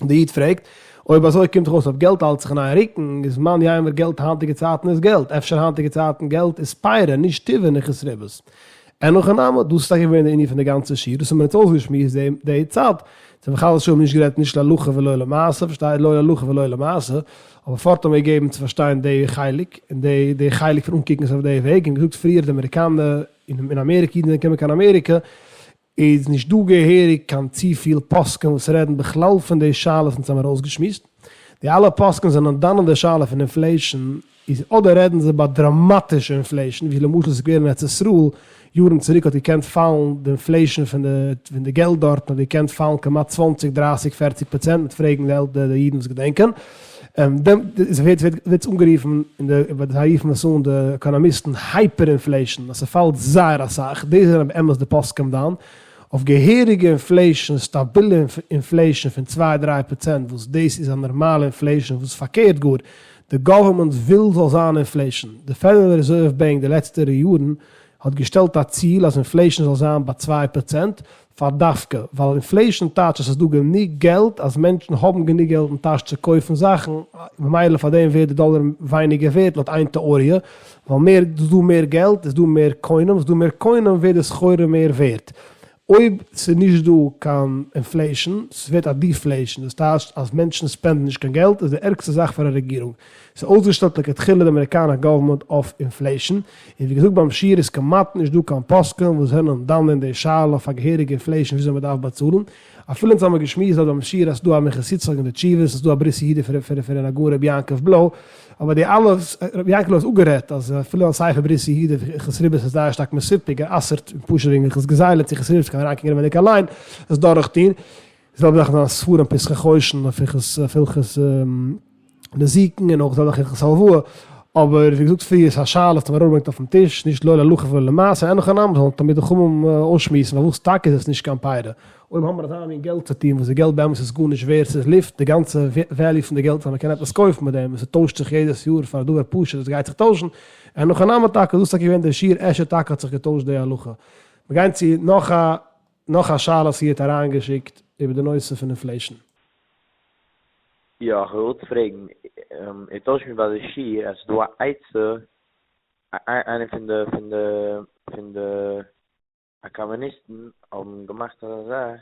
די איד פרעגט, אויב אזוי קומט דאך אויס אויב געלט האלט זיך אין איין רוקן, איז מאן יימר געלט היינטיגע צייטן איז געלט, אפשר היינטיגע צייטן געלט איז פיירא, נישט טיבע נכס ריבית. אין הכי נמי, דאס איז טאקע געווען די ענין פון די גאנצע שיעור, דאס האבן מיר אונז אויסגעשמועסט די צייט, אונז האבן חס ושלום נישט גערעדט נישט להלכה ולא למעשה, פארשטייט לא להלכה ולא למעשה, אבער פארט האבן מיר געגעבן צו פארשטיין די חלק, און די די חלק פון אנקוקן עס אויף די וועג, און געזאגט פריער די אמעריקאנע, אין אמעריקע אידן זענען געקומען קיין אמעריקע, איז נישט דא געהעריג קיין צופיל פוסקים וואס רעדן בכלל פון די שאלות אונז האמיר אויסגעשמועסט, די אלע פוסקים זענען דן אין די שאלה פון inflation, איז אדער רעדן זיי ביי דראמאטישע inflation, ווי למשל ס'איז געווען אין ארץ ישראל יארן צוריק האט געקענט פאלן די inflation פון די פון די געלט דארטן האט געקענט פאלן כמעט 20 30 40 פראצענט מיט פרעגן די די אידן וואס געדענקען עס ווערט ווערט אנגערופן אין די זיי רופן עס אן די עקאנאמיסטן hyper inflation אז ס'פאלט זייער אסאך. דאס זענען באמת די פוסקים דן אויף געהעריגע inflation, סטאבילע inflation פון צוויי דריי פראצענט וואס דאס איז א נארמאלע inflation וואס פארקערט גאר די גאווערמענט וויל זאל זיין inflation. די פעדערל רעזערוו בענק די לעצטערע יארן האט געשטעלט א ציל אז inflation זאל זיין ביי 2% פאר דווקא ווייל inflation טייטש אז ס'איז דא גענוג געלט אז מענטשן האבן גענוג געלט אין טאש צו קויפן זאכן, ממילא פאר דעם ווערט די דאלער ווייניגער ווערט לויט איין טעאריע, ווייל מער איז דא מער געלט איז דא מער קונים, איז דא מער קונים ווערט די סחורה מער ווערט. אויב ס'איז נישט דא קיין inflation, ס'ווערט א deflation, דאס טייטשט אז מענטשן spend ן נישט קיין געלט, איז די ערגסטע זאך פאר א רעגירונג. ס'איז אויסגעשטעלט לכתחילה די אמעריקאנער גאווערמענט אויף inflation, און ווי געזאגט ביים שיעור איז כמעט נישט דא קיין פוסקים וואס זענען דן אין די שאלה אויף א געהעריגע inflation וויאזוי מ'דארף באצאלן, אפילו אונז האמיר געשמועסט דארט ביים שיעור אז ס'דא א מנחת יצחק אין די תשובות, ס'איז דא א ברית יהודה פון הגאון רבי יעקב בלוי, אבער די אלע, רבי יעקב בלוי האט אפגערעדט אז אפילו א ספר ברית יהודה הלכות ריבית איז זייער שטארק מסופק, ער אסר'ט פשוט וועגן הלכות גזילה צו הלכות ריבית קען מען אריינקוקן אינעווייניג אליין עס דורכטון, די זעלבע זאך אין זיינע ספרים פתחי חושן אויף הלכות נזיקין און אויך זעלבע זאך הלכות הלוואה, אבער ווי געזאגט פריער ס'איז א שאלה וואס האט מען אראפגעברענגט אויפן טיש, נישט לא להלכה ולא למעשה, אין הכי נמי זאלן תלמידי חכמים אויסשמועסן פארוואס טאקע איז עס נישט קיין פירא, אויב האבן מיר אזא מין געלט צו טון וואס די געלט באמת איז גארנישט ווערט ס'איז לופט, די גאנצע value פון די געלט איז אז מ'קען עפעס קויפן מיט דעם און ס'טוישט זיך יעדעס יאר פאר א דבר פשוט עס גייט זיך טוישן, אין הכי נמי טאקע דאס איז טאקע געווען דער שיעור אפשר טאקע האט זיך געטוישט די הלכה. מיר גייען צו נאך א נאך א שאלה וואס איר האט אריינגעשיקט איבער די נושא פון inflation. יא, איך האב געוואלט פרעגן, איר טוישט מיר ביי די שיעור אז ס'איז דא א עצה, איינער פון די פון די פון די קאמוניסטן האבן געמאכט אזא זאך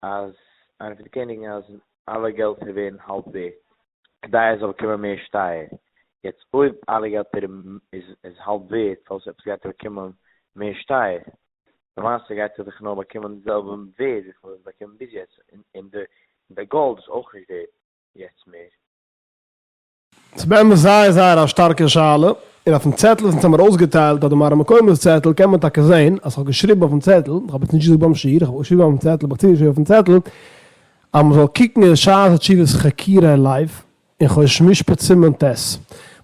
אז איינער פון די קעניגן אז אלע געלטער ווערן האלב ווערט כדי ער זאל באקומען מער שטייער, יעצט אויב אלע געלטער איז איז האלב ווערט פארוואס עפעס גייט ער באקומען מער שטייער? למעשה גייט ער דאך נאר באקומען די זעלבע ווערד וויפיל ער האט באקומען ביז יעצט, און די גאלד איז אויך נישט ווערט יעצט מער. ס'איז באמת זייער זייער א שטארקע שאלה, און אויפן צעטל וואס אונז האמיר אויסגעטיילט אויף די מראה מקומות צעטל קען מען טאקע זעהן אז כ'האב געשריבן אויפן צעטל, כ'האב עס נישט געזאגט ביים שיעור, כ'האב געשריבן אויפן צעטל, האב איך צוגעשריבן אויפן צעטל אז מ'זאל קוקן אין שאלות ותשובות חקירה לב אין חושן משפט סימן ט',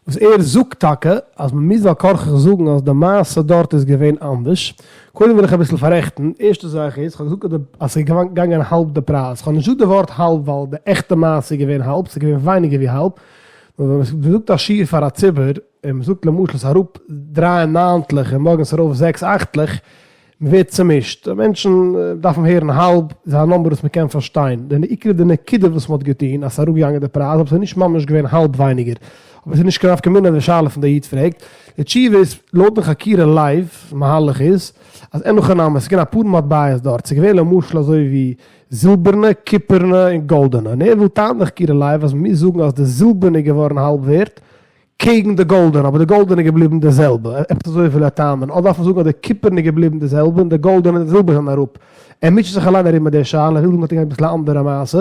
וואס ער זאגט טאקע אז מ'מוז על כרחך זאגן אז די מעשה דארט איז געווען אנדערש. קודם וויל איך אביסל פאררעכטן, ערשטע זאך איז, כ'האב געזאגט אז ס'איז געגאנגען האלב די פרייז, כ'האב נישט געזאגט די ווארט האלב ווייל די עכטע מעשה איז געווען האלב, ס'איז געווען ווייניגער ווי האלב, נאר ווען מ'זאגט א שיעור פאר א ציבור, און מ'זאגט למשל ס'איז אראפ דריי ניינטלעך און מארגן ס'איז ארויף זעקס אכטלעך, מ'ווערט צומישט, מענטשן דארפן הערן האלב איז א number וואס מ'קען פארשטיין, די עיקר די נקודה וואס מ'האט געטון אז ס'איז אראפגעגאנגען די פרייז אבער ס'איז נישט ממש געווען האלב ווייניגער, אבער ס'איז נישט קיין נפקא מינה די שאלה פון די איד פרעגט, די תשובה איז לויטן חקירה לב מהלך איז אז אין הכי נמי ס'איז געווען אפאר מטבעות דארט, ס'איז געווען למשל אזוי ווי זילבערנע, קופערנע און גאלדענע, און ער וויל טענה'ן די חקירה לב אז מ'מוז זאגן אז די זילבערנע איז געווארן האלב ווערט, קעגן די גאלדענע, אבער די גאלדענע איז געבליבן די זעלבע, עפעס אזוי וויל ער טענה'ן, אדער דארף מען זאגן אז די קופערנע איז געבליבן די זעלבע און די גאלדענע און די זילבער זענען אראפ. ער מוטשעט זיך אליין ארום מיט די שאלה, ער וויל זאגן האט אביסל א אנדערע מעשה,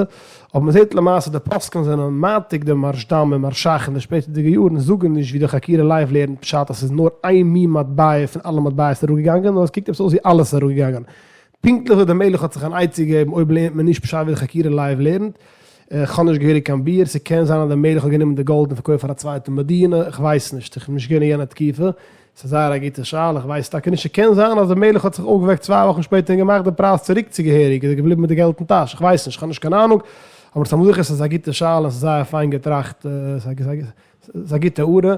אבער מען זעט למעשה די פוסקים זענען מעתיק דעם מהרשד"ם און מהרש"ך אין די שפעטערדיגע יארן זאגן נישט ווי די חקירה לב לערנט פשט אז ס'איז נאר איין מין מטבע פון אלע מטבעות אראפגעגאנגען, נאר עס קוקט עפעס אויס ווי אלעס איז אראפגעגאנגען. פונקטליך ווי דער מלך האט זיך אן עצה געגעבן אויב לערנט מען נישט פשט ווי די חקירה לב לערנט, כ'האב נישט געהעריג קיין ביאור, ס'קען זיין אז דער מלך האט גענומען די גאלד און פארקויפט פאר א צווייטע מדינה, כ'ווייס נישט, איך בין נישט געווען אין יענע תקופה, ס'איז זייער א גוטע שאלה, כ'ווייס טאקע נישט, ס'קען זיין אז דער מלך האט זיך אויפגעוועקט צוויי וואכן שפעטער און געמאכט די פרייז צוריק צו געהעריג, איז ער געבליבן מיט די געלט אין טאש, כ'ווייס נישט, כ'האב נישט קיין אהנונג, אבער ס'איז זיכער ס'איז א גוטע שאלה און ס'איז זייער פיין געטראכט, ס'איז א גוטע הערה.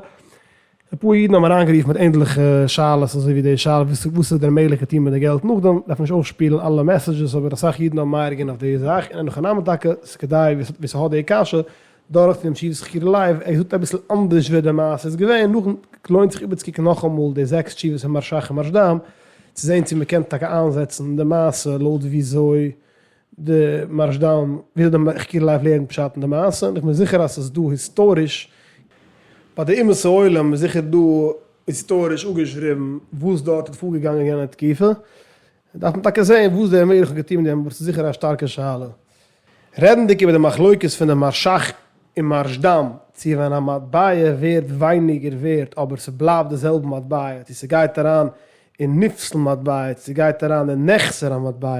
אפאר אידן האבן אריינגערופן מיט ענדליכע שאלות אזוי ווי די שאלה וואס וואס האט דער מלך געטון מיט די געלט נאכדעם, דארף נישט אויפשפילן אלע messages אבער אסאך אידן האבן מעיר געווען אויף די זאך און אין הכי נמי טאקע ס'איז כדאי ווער ס'האט די קשיא דורך דעם תשובות חקירה לב ער זאגט אביסל אנדערש ווי די מעשה איז געווען נאכדעם לוינט זיך איבערצוקוקן נאכאמאל די זעקס תשובות פון מהרש"ך און מהרשד"ם צו זען צו מ'קען טאקע איינזעצן די מעשה לויט וויאזוי די מהרשד"ם, וויאזוי די חקירה לב לערנט פשט אין די מעשה, און איך בין זיכער אז ס'איז דא היסטאריש, ביי די אומות העולם איז זיכער דא היסטאריש אפגעשריבן וואס דארט איז פארגעגאנגען יענע תקופה, דארף מען טאקע זען וואס דער מלך האט געטון מיט דעם, אבער ס'איז זיכער א שטארקע שאלה. רעדנדיג איבער די מחלוקת פון די מהרש"ך און מהרשד"ם, צו ווען א מטבע ווערט ווייניגער ווערט אבער ס'בלייבט די זעלבע מטבע, צו ס'גייט אריין אין נפסל מטבע, צו ס'גייט אריין אין נחסר המטבע,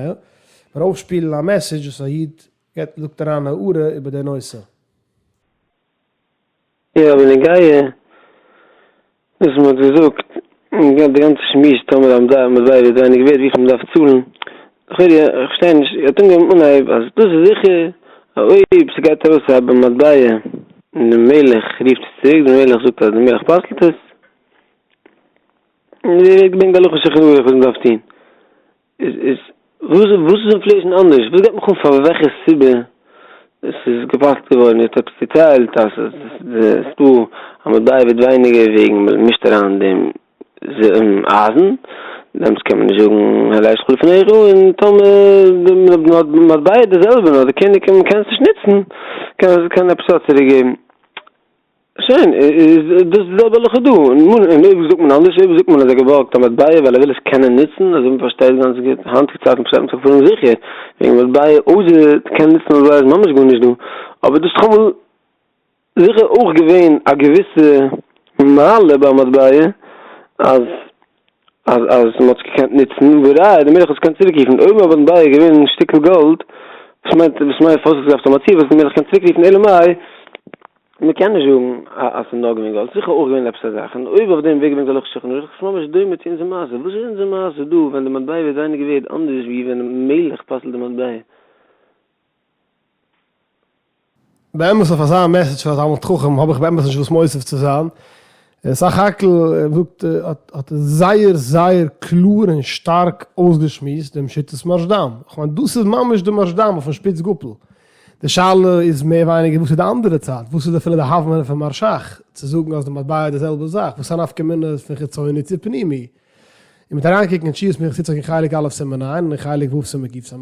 מיר אויפשפילן א message וואס א איד געבט זאגט אריין א הערה איבער די נושא. יא בנוגע וואס מען האט געזאגט די גאנצע שמועס טאמער א מטבע ווערט ווייניג ווערט וויפיל מען דארף צאלן, לכאורה איך פארשטיי נישט, איר האט אנגעהויבן אנהייב אז דאס איז זיכער אז אויב ס'גייט ארויס א מטבע און די מלך רופט עס צוריק, די מלך זאגט אז די מלך פסל'ט עס, און ווער געברענגט די הלכה שולחן ערוך וואס מען דארף טון. איז איז וואס וואס איז inflation אנדערש? וואס גייט מיך אן פאר וועלכע סיבה עס איז געפאסט געווארן? איר האט עפעס צוטיילט אז עס איז דא א מטבע ווערט ווייניגער וועגן מען מישט אריין דעם אייזן, דעמאלטס קען מען נישט זאגן הרי שלך לפניך, און טאמער די מטבע איז די זעלבע נאר די קעניג קען עס נישט נוצן קען ער עפעס יא צוריק געבן. שוין, איז דאס די זעלבע הלכה דא, און אויב זאגט מען אנדערש, אויב זאגט מען אז ער האט געבארגט א מטבע ווייל ער וויל עס קענען נוצן, אזוי ווי מען פארשטייט גאנץ גוט, היינטיגע צייטן פארשטייט מען זיך פון זיכער, וועגן מטבע, אויסער קענען נוצן מטבע איז ממש גארנישט דא, אבער דאס איז דאך אמאל זיכער אויך געווען א געוויסע מעלה ביי מטבע, אז אז אז מען האט עס געקענט נוצן, והראיה די מלך האט עס געקענט צוריקרופן, אויב א מטבע איז געווען שטיקל גאלד, וואס מיינט וואס מיינט פארוואס האט עס געדארפט האבן א ציור וואס די מלך קען צוריקרופן, אלא מאי מען קען נישט זאגן אז ס'איז נאר געווען גאלד, ס'זיכער אויך געווען עפעס א זאך, און אויב אויף דעם ווערט געברענגט הלכות שולחן ערוך, איז ממש דומה צו אונזער מעשה, וואס איז אונזער מעשה דא ווען די מטבע ווערט ווייניגער ווערד אנדערש ווי ווען מלך פסל'ט די מטבע? באמת אויף אזא message פון א תלמיד חכם האב איך באמת נישט וואס מוסיף צו זיין, סך הכל זאגט האט ער זייער זייער קלאר און שטארק אויסגעשמועסט דעם שיטת מהרשד"ם, כ'מיין דאס איז ממש די מהרשד"ם אויפן שפיץ גאפל, די שאלה איז מער ווייניגער וואס איז די אנדערע צד, וואס איז אפילו די הוה אמינא פון מהרש"ך צו זאגן אז די מטבע איז די זעלבע זאך, וואס איז א נפקא מינה פון חיצוני צו פנימי? און מיט אריינקוקן אין תשובות מנחת יצחק אין חלק א' סימן ע' און אין חלק ו' סימן קס"א,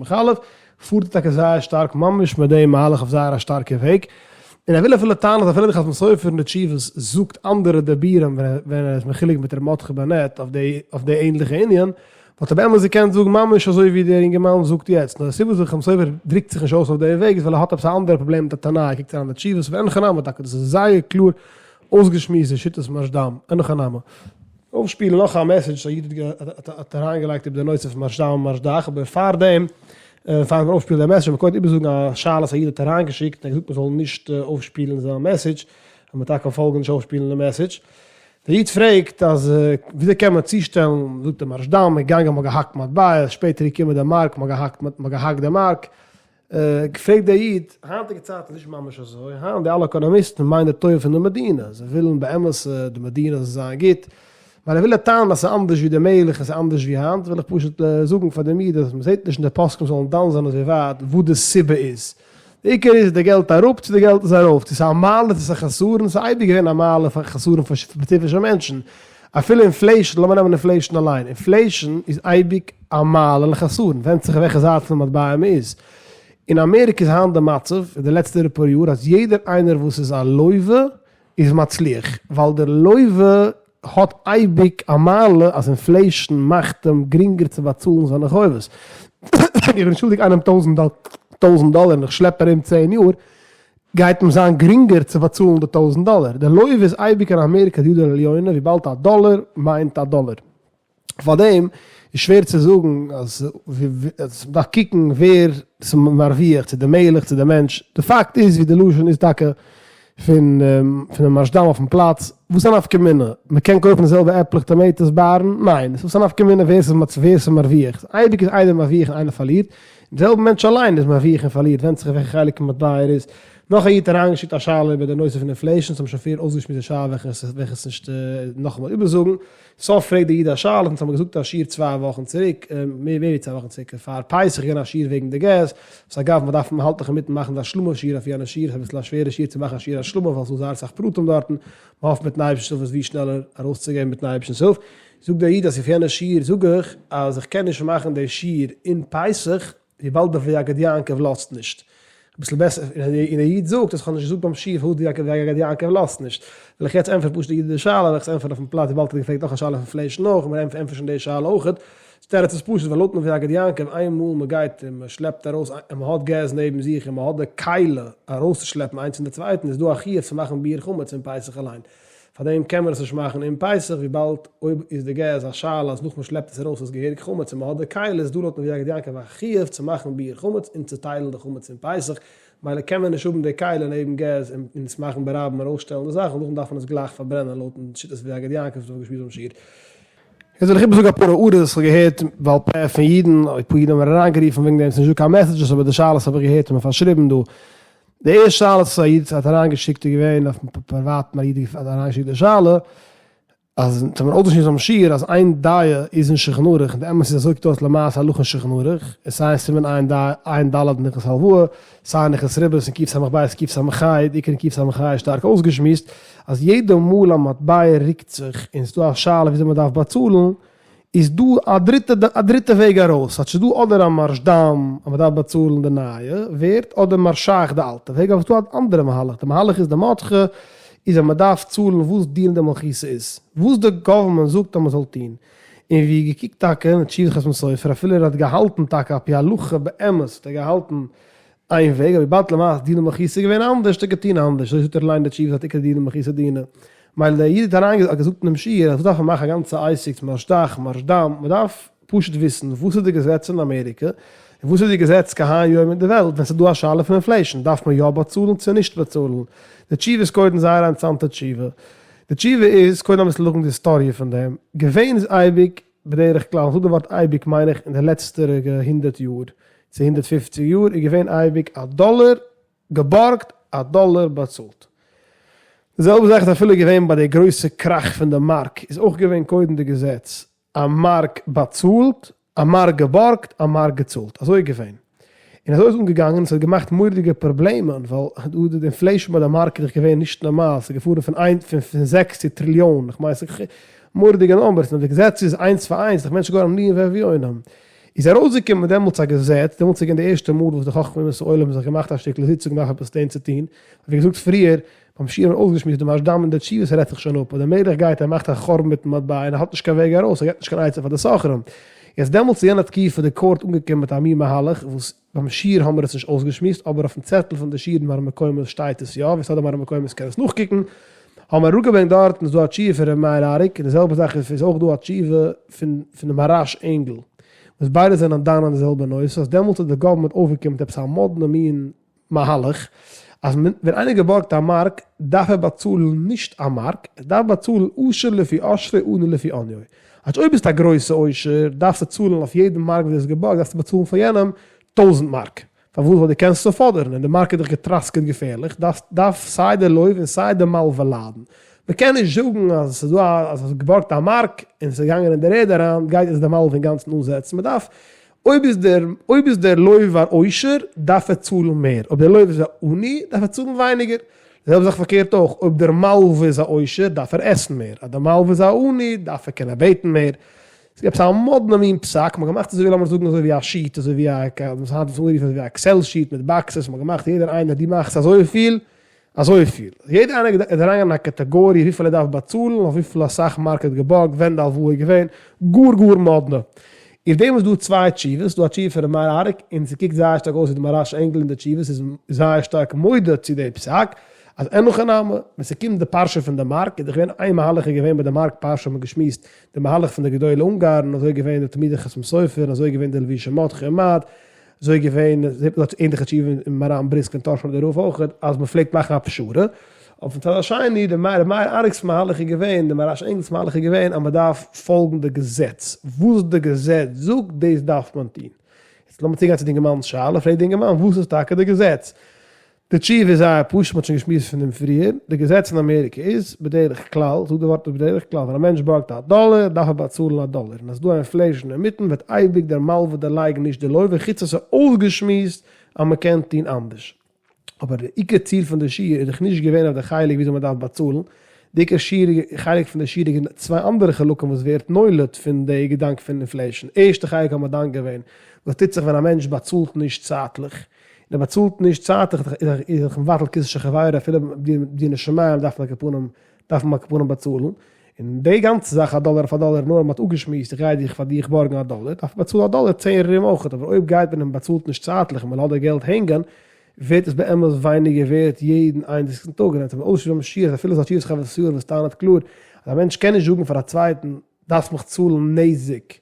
פארט ער טאקע זייער שטארק ממש מיט דעם מהלך אויף זייער א שטארקע וועג, און ער וויל אפילו טענה'ן אז אפילו די חתם סופר אין די תשובות זאגט אנדערע דיבורים ווען ער איז מחולק מיט ר' מרדכי באנעט אויף די ענליכע ענין, וואלט ער באמת געקענט זאגן ממש אזוי ווי דער אינגערמאן זאגט יעצט, נאר די סיבה וואס די חתם סופר דרוקט זיך נישט אויס אויף די וועג איז ווייל ער האט עפעס א אנדערע פראבלעם מיט א תנאי, ער קוקט אריין די תשובות, ואין הכי נמי טאקע דאס איז זייער קלאר אויסגעשמועסט די שיטת מהרשד"ם, אין הכי נמי. אויפשפילן נאך א message וואס א איד האט אריינגעלייגט איבער די נושא פון מהרשד"ם און מהרשד"ח, אבער פארדעם, פאר מיר אויפשפילן די message, וועל מיר קודם איבערזאגן א שאלה וואס א איד האט אריינגעשיקט, און ער האט געזאגט מען זאל נישט אויפשפילן זיין message, וועל מיר טאקע פאלגן נישט אויפשפילן די message. דער איד פרעגט אז וויאזוי קען מען צושטעלן, זאגט דער מהרשד"ם, מ'איז געגאנגען מ'האט געהאקט מטבעות, שפעטער איז געקומען דער מארק מ'האט געהאקט מ'האט געהאקט דער מארק, פרעגט דער איד, היינטיגע צייטן איז נישט ממש אזוי, היינט די אלע עקאנאמיסטן מיינען די טובה פון די מדינה, זיי ווילן באמת די מדינה זאל זיין גוט, ווייל ער וויל ער טענה'ן אז ס'איז אנדערש ווי דער מלך און ס'איז אנדערש ווי היינט, וויל איך פשוט זאגן פאר דעם איד אז מ'זעט נישט אין די פוסקים זאלן דן זיין אזוי ווייט וואס די סיבה איז, די עיקר איז די געלט אראפ צו די געלט איז ארויף, צו ס'איז א מעלה צו ס'איז א חסרון, ס'איז אייביג געווען א מעלה פאר חסרון פאר ספעציפישע מענטשן, אפילו inflation, לאמיר נעמען inflation אליין, inflation איז אייביג א מעלה און א חסרון, ווענדט זיך אויף וועלכע זייט פון די מטבע מ'איז. אין אמעריקע איז היינט די מצב, אין די לעצטערע פאר יאר, אז יעדער איינער וואס איז א לווה איז מצליח, ווייל דער לווה האט אייביג א מעלה אז inflation מאכט אים גרינגער צו באצאלן זיינע חובות. איך בין שולדיג איינעם טויזנט דאלער און איך שלעפ ארום צען יאר, גייט אים זיין גרינגער צו באצאלן די טויזנט דאלער. דער לווה איז אייביג אין אמעריקא די יד העליונה וויבאלד א דאלער מיינט א דאלער. פארדעם איז שווער צו זאגן אז מ'דארף קוקן ווער ס'איז מרוויח, צו די מלך צו די מענטש. די פאקט איז ווי די לשון איז טאקע פון פונעם מהרשד"ם אויפן פלאץ, וואס איז א נפקא מינה? מ'קען קויפן די זעלבע עפלעך tomatoes בארן? ניין, וואס איז א נפקא מינה ווער ס'איז מרוויח? אייביג איז איינער מרוויח און איינער פארלירט, די זעלבע מענטש אליין איז מרוויח און פארלירט, ווענדט זיך אין וועלכע חלק מטבע ער איז. נאך א איד האט אריינגעשיקט א שאלה איבער די נושא פון inflation, ס'האבן שוין פריער אויסגעשמועסט די שאלה וועל איך עס נישט נאכאמאל איבערזאגן. סוף פרעגט די איד א שאלה, אונז האבן געזאגט א שיעור צוויי וואכן צוריק, מער ווי צוויי וואכן צוריק, פאר פסח איז געווען א שיעור וועגן די געז, וואס אגב מען דארף מען האלט נאך אינמיטן מאכן די השלמה שיעור אויף יענע שיעור, ס'איז אביסל א שווערע שיעור צו מאכן א שיעור השלמה ווייל ס'איז דא זייער אסאך פרטים דארטן, מען האפט מיטן אייבערשטנ'ס הילף עס ווי שנעלער ארויסצוגעבן מיטן אייבערשטנ'ס הילף, זאגט דער איד אז אויף יענע שיעור זאג איך אז איך קען נישט מאכן די שיעור אין פסח וויבאלד די ויגד יעקב לאזט נישט. אביסל בעסער, און דער איד זאגט אז איך האב נישט געזאגט ביים שיעור פארוואס די ויגד יעקב לאזט נישט. וועל איך יעצט ענטפערן פשוט די איד די שאלה, וועל איך עס ענטפערן אויפן פלאץ וויבאלד ער האט געפרעגט נאך א שאלה פון פלעשן אויך, און מיר ענטפערן שוין די שאלה אויכעט. די תירוץ איז פשוט, ווייל לויטן ויגד יעקב איינמאל מען גייט און מען שלעפט ארויס און מען האט געז נעבן זיך און מען האט די כלי ארויסצושלעפן איינס פון די צווייטן איז דא א חיוב צו מאכן ביעור חמץ אין פסח אליין. פארדעם קען מען עס נישט מאכן אום פסח וויבאלד אויב איז די געז א שאלה אז נאך מען שלעפט עס ארויס איז געהעריג חמץ און מען האט די כלי איז דא לויטן ויגד יעקב א חיוב צו מאכן ביעור חמץ און צוטיילן די חמץ אום פסח מילא קען מען נישט האבן די כלי נעבן געז און עס מאכן ברבים ארויסשטעלן די זאך און נאכדעם דארף מען עס גלייך פארברענען לויטן שיטת ויגד יעקב וואס מ'האט געשמועסט ביים שיעור. יעצט וועל איך איבערזאגן אפאר הערות וואס כ'האב געהערט בעל פה פון אידן, אפאר אידן האבן מיר אריינגערופן וועגן דעם, ס'נישט דא קיין messages אבער די שאלות האב איך געהערט און מיר פארשריבן דא. די ערשטע שאלה וואס א איד האט אריינגעשיקט איז געווען אויפן פריוואטן א איד האט אריינגעשיקט די שאלה אז אונז האבן אויסגעשמועסט ביים שיעור אז איין דעה איז אין שולחן ערוך און די אמת איז אזוי קוקט אויס למעשה הלכה אין שולחן ערוך און סיי אין סימן עיין ד עיין ד' אין הלכות הלוואה סיי אין הלכות ריבית אין קס"ב קס"ה די עיקר אין קס"ה איז שטארק אויסגעשמועסט אז יעדע מאל א מטבע רוקט זיך און ס'דא א שאלה וויאזוי מ'דארף באצאלן איז דא א דריטע א דריטע וועג ארויס, ס'הייסט ס'איז דא אדער א מהרשד"ם אז מ'דארף באצאלן די נייע ווערט, אדער מהרש"ח די אלטע וועג, אבער ס'דא א אנדערע מהלך, די מהלך איז די מרדכי איז אז מ'דארף צאלן וואס דינא דמלכותא איז, וואס די government זאגט אז מ'זאל טון, און ווי געקוקט טאקע אין תשובת חתם סופר אפילו ער האט געהאלטן טאקע על פי הלכה באמת האט ער געהאלטן איין וועג, אבער וויבאלד למעשה דינא דמלכותא איז געווען אנדערש האט ער געטון אנדערש, אזוי זאגט ער אליין די תשובה זאגט עיקר דינא דמלכותא דינא. מילא דער איד האט אריין געזאגט אינעם שיעור אז וואס דארף מען מאכן א גאנצע עסק צו מהרשד"ח מהרשד"ם, מען דארף פשוט וויסן וואס איז די געזעץ אין אמעריקע, און וואס איז די געזעץ כהיום יום אין די וועלט, ווען ס'איז דא א שאלה פון inflation דארף מען יא באצאלן צו נישט באצאלן. די תשובה איז קודם זייער א אינטערעסאנטע תשובה. די תשובה איז, קודם אביסל זאגן די היסטאריע פון דעם, געווען איז אייביג בדרך כלל, איך זאג די ווארט אייביג מיין איך אין די לעצטעריגע הונדערט יאר צו 150 יאר איז געווען אייביג א דאלער געבארגט א דאלער באצאלט. די זעלבע זאך איז אפילו געווען ביי די גרויסע קראך פון די מארק איז אויך געווען קודם די געזעץ א מארק באצאלט א מארק געבארגט א מארק געצאלט אזוי איז געווען און אזוי איז אנגעגאנגען עס האט געמאכט מורא'דיגע פראבלעמען ווייל דא די inflation ביי די מארק איז דאך געווען נישט נארמאל ס'איז געפארן פון איין פון פון זעקס צו טריליאן איך מיין ס'איז. מורא'דיגע numbers, און אויב די געזעץ איז איינס פאר איינס, איז דאך מענטשן געווארן עניים ואביונים. איז ארויסגעקומען דעמאלטס א געזעץ, דעמאלטס איז געווען די ערשטע מאל וואס די חכמי אומות העולם האבן זיך געמאכט א שטיקל זיצונג דארף עפעס טון צו טון, ווי געזאגט פריער, ביים שיעור האט מען אויסגעשמועסט די מהרש"ם אין די תשובות רעדט זיך שוין אפ אז דער מלך גייט ער מאכט א חורבן מיטן מטבע און ער האט נישט קיין וועג ארויס ער געבט נישט קיין עצה פאר די סוחרים. יעצט דעמאלטס איז יענע תקופה די court אנגעקומען מיט א מין מהלך וואס ביים שיעור האמער עס נישט אויסגעשמועסט אבער אויפן צעטל פון די שיעור אין מראה מקומות שטייט עס יא, ווער ס'האט די מראה מקומות קען עס נאכקוקן, האמער אראפגעברענגט דארט און ס'איז דא א תשובה פון ר' מאיר אריק און די זעלבע זאך איז אויך דא א תשובה פון פון די מהר"ש ענגל וואס ביידע זענען דן אין די זעלבע נושא אז דעמאלטס האט די government אויפגעקומען מיט עפעס א מאדנע מין מהלך אז ווען איינער געבארגט א מארק דארף ער באצאלן נישט א מארק, ער דארף באצאלן עשיר לפי עושרו עני לפי עניו. אז אויב ביסטו א גרויסע עושר דארפסטו צאלן אויף יעדן מארק וואס דו האסט געבארגט דארפסטו באצאלן פאר יענעם טויזענט מארק. פארוואס? ווייל דו קענסט עס פאדערן און די מארק איז דאך געטראסקעט געפערליך, דארף דארף סיי דער לוה און סיי דער מלווה ליידן. מען קען נישט זאגן אז עס איז דא א אז האסט געבארגט א מארק און עס איז געגאנגען אין דער ערד אריין גייט עס דער מלווה אינגאנצן אנזעצן, מען דארף אויב איז דער אויב איז דער לוה א עושר דארף ער צאלן מער, אויב דער לוה איז א עני דארף ער צאלן ווייניגער. די זעלבע זאך פארקערט אויך, אויב דער מלווה איז א עושר דארף ער עסן מער, אז דער מלווה איז א עני דארף ער קענען בעטן מער. ס'איז עפעס א מאדנע מין פסק, מ'האט געמאכט אזוי ווי לאמיר זאגן אזוי ווי א sheet, אזוי ווי א וואס היינט איז אנגערופן אזוי ווי א Excel sheet מיט boxes, מ'האט געמאכט יעדער איינער דו מאכסט אזויפיל, אזויפיל. יעדער איינער איז אריינגעגאנגען אין א קאטעגאריע וויפיל ער דארף באצאלן, אויף וויפיל אסאך מארק ער האט געבארגט, ווען די הלוואה איז געווען. גאר גאר מאדנע. אויף דעם איז דא צוויי תשובות, ס'דא א תשובה פון ר' מאיר אריק, און ס'קוקט זייער שטארק אויס ווי די מהר"ש ענגל אין די תשובות איז זייער שטארק מודה צו די פסק, אז אין הכי נמי, ווען ס'קומט די פרשה פון די מארק, איז דאך געווען איין מהלך איז געווען ביי די מארק פרשה האט מען געשמועסט די מהלך פון די גדולי אונגארן, אזוי איז געווען די תלמידי חתם סופר, אזוי איז געווען די לבושי מרדכי און מאד, אזוי געווען, זעט מען דארט ענליכע תשובה אין מהר"ם בריסק און טאהשער רב אויך, אז מען פלעגט מאכן א פשרה, אויפן צד השני, די ר' מאיר אריק'ס מהלך איז געווען, די מהר"ש ענגל'ס מהלך איז געווען אז מען דארף פאלגן די געזעץ, וואס די געזעץ זאגט דאס דארף מען טון. יעצט לאמיר צוגיין צו די אינגערמאנ'ס שאלה, פרעגט די אינגערמאן וואס איז טאקע די געזעץ? די תשובה איז זייער פשוט, מ'האט שוין געשמועסט פון דעם פריער, די געזעץ אין אמעריקע איז, בדרך כלל, זאג די ווארט בדרך כלל, ווען א מענטש בארגט א דאלער, דארף ער באצאלן א דאלער, און אז ס'דא א inflation אינמיטן, וועט אייביג דער מלווה דערלייגן נישט די לווה, חוץ אז ס'איז אויסגעשמועסט אז מ'קען טון אנדערש. אבער די עיקר ציל פון די שיעור איז דאך נישט געווען אויף די חלק וויאזוי מ'דארף באצאלן, די עיקר שיעור חלק פון די שיעור איז געווען צוויי אנדערע חלקים וואס ווערט נולד פון די געדאנק פון inflation, ערשטע חלק האבן מיר דן געווען וואס טוט זיך ווען א מענטש באצאלט נישט צייטליך, און ער באצאלט נישט צייטליך איז דאך מבטל כיסא של חברו אפילו בדיני שמים דארף מען עכ"פ דארף מען עכ"פ באצאלן, און די גאנצע זאך א דאלער אויף א דאלער נאר אז מען האט אפגעשמועסט איך גיי דיך פאר דיך בארגן א דאלער דארף מען באצאלן א דאלער צען רום אויכעט אבער אויב גייט מען און באצאלט נישט צייטליך און מען לאזט די געלט הענגען ווערט עס באמת ווייניגער ווערט יעדן איינציגסטן טאג און אז מען אויסשמועסט ביים שיעור אז אפילו ס'איז א תשובת חוות יאיר וואס טענה'ט קלאר אז א מענטש קען נישט זאגן פאר א צווייטן דארפסט מיך צאלן נזק,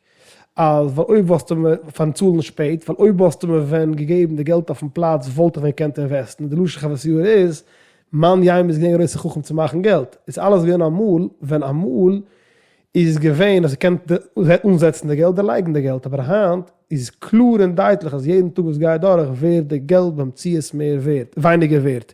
אז ווייל אויב וואלסטו מיר, פארן צאלן שפעט, ווייל אויב וואלסטו מיר ווען געגעבן די געלט אויפן פלאץ וואלט איך ווען געקענט invest ן, די לשון חוות יאיר איז, מאן יימר איז געווען גרויסע חכם צו מאכן געלט, איז אלעס געווען אמאל, ווען אמאל איז געווען אז געקענט אנזעצן די געלט דערלייגן די געלט, אבער היינט איז קלאר און דייטליך אז יעדן טאג וואס גייט דורך ווערט די געלט במציאות מער ווערט, ווייניגער ווערט.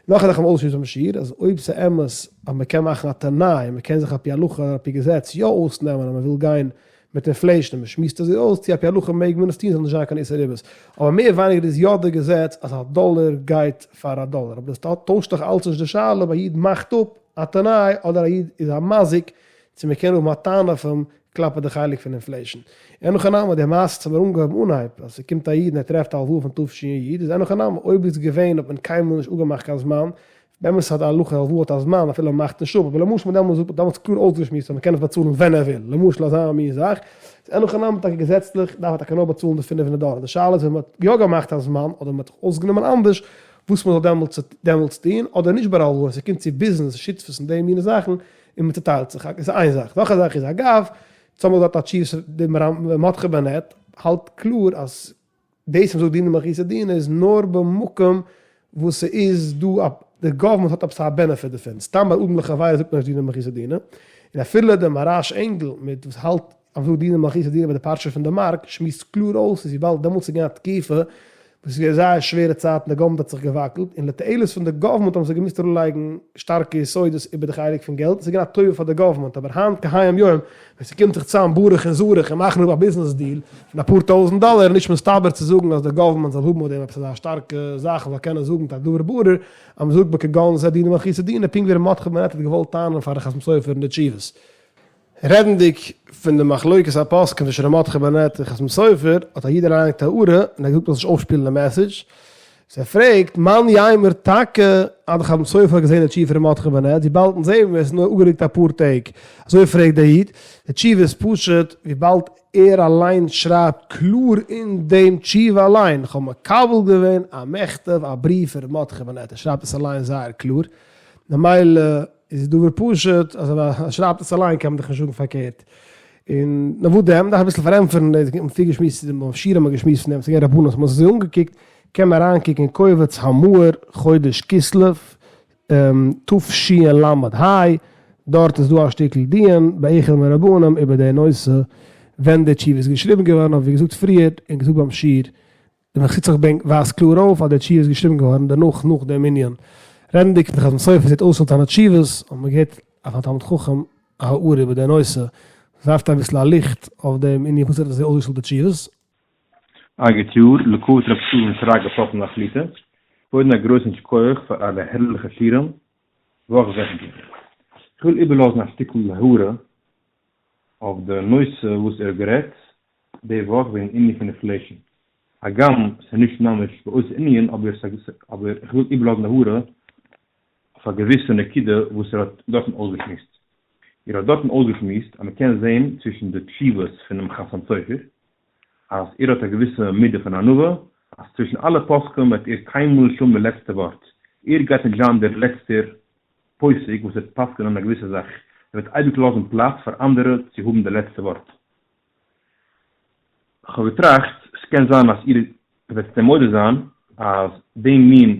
נאך א זאך האבן אויסגעשמועסט ביים שיעור, אז אויב ס'איז אמת אז מ'קען מאכן א תנאי און מ'קען זיך על פי הלכה אדער על פי געזעץ יא אויסנעמען אז מ'וויל גיין מיט inflation און מ'שמועסט אזוי אויס, צו על פי הלכה מעג מען עס טון זאל נישט זיין קיין איסור ריבית. אבער מער ווייניגער איז יא די געזעץ אז א דאלער גייט פאר א דאלער. אבער דאס טוישט דאך אלץ נישט די שאלה אויב א איד מאכט אפ א תנאי אדער א איד איז א מזיק, צו מ'קען האבן א טענה אויף אים כלפי די חלק פון inflation. אין הכי נמי, די מעשה וואס האמיר אנגעהויבן אנהייב, אז ס'קומט א איד און ער טרעפט א הלוואה פון תשי איז אין הכי נמי, אויב איז געווען האט מען קיינמאל נישט אפגעמאכט קיין זמן, באמת האט א הלכה הלוואה האט א זמן אפילו מ'מאכט נישט אפ, אבער למשל מ'האט דעמאלטס האט דעמאלטס קלאר אויסגעשמועסט אז מ'קען עס באצאלן ווען ער וויל, למשל אזא מין זאך, איז אין הכי נמי טאקע געזעצליך דארף ער טאקע נאר באצאלן די 500 דאלער, די שאלה איז ווען מ'האט יא געמאכט א זמן אדער מ'האט זיך אויסגענומען אנדערש וואס מ'זאל דעמאלטס דעמאלטס טון, אדער נישט ביי הלוואה, ס'קומט צו ביזנעס, שותפות און די מינע זאכן, און מען צוטיילט זיך, איז איין זאך, נאך א זאך איז אגב, צאמאל דארט א תשובה די מרדכי בנעט האלט קלאר אז דאס וואס מ'זאגט דינא דמלכותא דינא איז נאר במקום וואס ס'איז דא א די government האט עפעס א benefit דערפון, סתם ביי אדם לחבירו זאגט מען נישט דינא דמלכותא דינא, און אפילו די מהר"ש ענגל מיט וואס האלט אז מ'זאגט דינא דמלכותא דינא ביי די פרשה פון די מארק שמועסט קלאר אויס אז וויבאלד דעמאלטס איז געווען א תקופה וואס איז געווען זייער שווערע צייטן די government האט זיך געוואקלט און לתועלת פון די government האבן זיי געמוזט אראפלייגן שטארקע יסודות איבער די חלק פון געלט, עס איז געווען א טובה פאר די government אבער היינט כהיום יום ווען ס'קומט זיך צוזאם ברוך און זרח און מאכן אפ א ביזנעס deal פון אפאר טויזנט דאלער איז נישט מסתבר צו זאגן אז די government זאל האבן אויף דעם עפעס אזא שטארקע זאך און זאל קענען זאגן מיט א דבר ברור אז מ'זאגט בכגון זה דינא דמלכותא דינא פונקט ווי ר' מרדכי בן נט האט געוואלט טענה'ן פארן חתם סופר אין די תשובות. רעדנדיג פון די מחלוקת הפוסקים צווישן ר' מרדכי בארנעט און חתם סופר, האט א איד אריינגעלייגט א הערה און ער האט געזאגט מ'זאל נישט אויפשפילן די message, סאו ער פרעגט, מאן יימר טאקע אז די חתם סופר האט געזען די תשובה פון ר' מרדכי בארנעט, וויבאלד אונז זעהן מיר עס איז נאר אפגערוקט אפאר טעג, אזוי פרעגט דער איד, די תשובה איז פשוט, וויבאלד ער אליין שרייבט קלאר אין דעם תשובה אליין, כ'האב מקבל געווען א מכתב א בריוו פון ר' מרדכי בארנעט, ער שרייבט עס אליין זייער קלאר, ממילא איז דבר פשוט אז אויב ער שרייבט עס אליין קען מען דאך נישט זאגן פארקערט. און נאר וואס דען, מ'דארף אביסל פארענטפערן, מ'האט פריער געשמועסט, ביים שיעור האט מען געשמועסט פון דעם, ס'איז געווען רבנים וואס האבן עס אזוי אנגעקוקט, קען מען אריינקוקן אין קובץ המאור חודש כסלו תשל"ה, דארט איז דא א שטיקל דיון באחד מרבנים איבער די נושא ווען די תשובה איז געשריבן געווארן, אבער ווי געזאגט פריער און געזאגט ביים שיעור, די מנחת יצחק בענק ווייזט קלאר אויף אז די תשובה איז געשריבן געווארן דערנאך נאך דעם ענין. רעדנדיג פון די חתם סופר זעט אויס לויט זיינע תשובות האט מען געהערט אויף א תלמיד חכם א הערה איבער די נושא, וואס ווארפט אביסל א ליכט אויף דעם ענין וואס ער האט אזוי אויסגעשטעלט די תשובות. א גוט יאר, לכבוד רב שלום שרגא פאפנהיים שליט"א, קודם א גרויסן שכוח פאר אלע הערליכע שיעורים וואך וועכנטליך. איך וויל איבערלאזן א שטיקל הערה אויף די נושא וואס ער האט גערעדט די וואך וועגן ענין פון inflation, הגם ס'איז נישט ממש באותו ענין אבער אבער איך וויל איבערלאזן די הערה אויף א געוויסע נקודה וואס ער האט דארטן אויסגעשמועסט. ער האט דארטן אויסגעשמועסט אז מ'קען זען צווישן די תשובות פונעם חתם סופר אז ער האט א געוויסע מידה פון ענווה אז צווישן אלע פוסקים וועט ער קיינמאל נישט האבן די לעצטע ווארט, ער גייט נישט זיין דער לעצטער פוסק וואס וועט פסק'נען א געוויסע זאך, ער וועט אייביג לאזן פלאץ פאר אנדערע צו האבן די לעצטע ווארט. כ'האב געטראכט, ס'קען זיין אז איר וועט דען מודה זיין אז דעם מין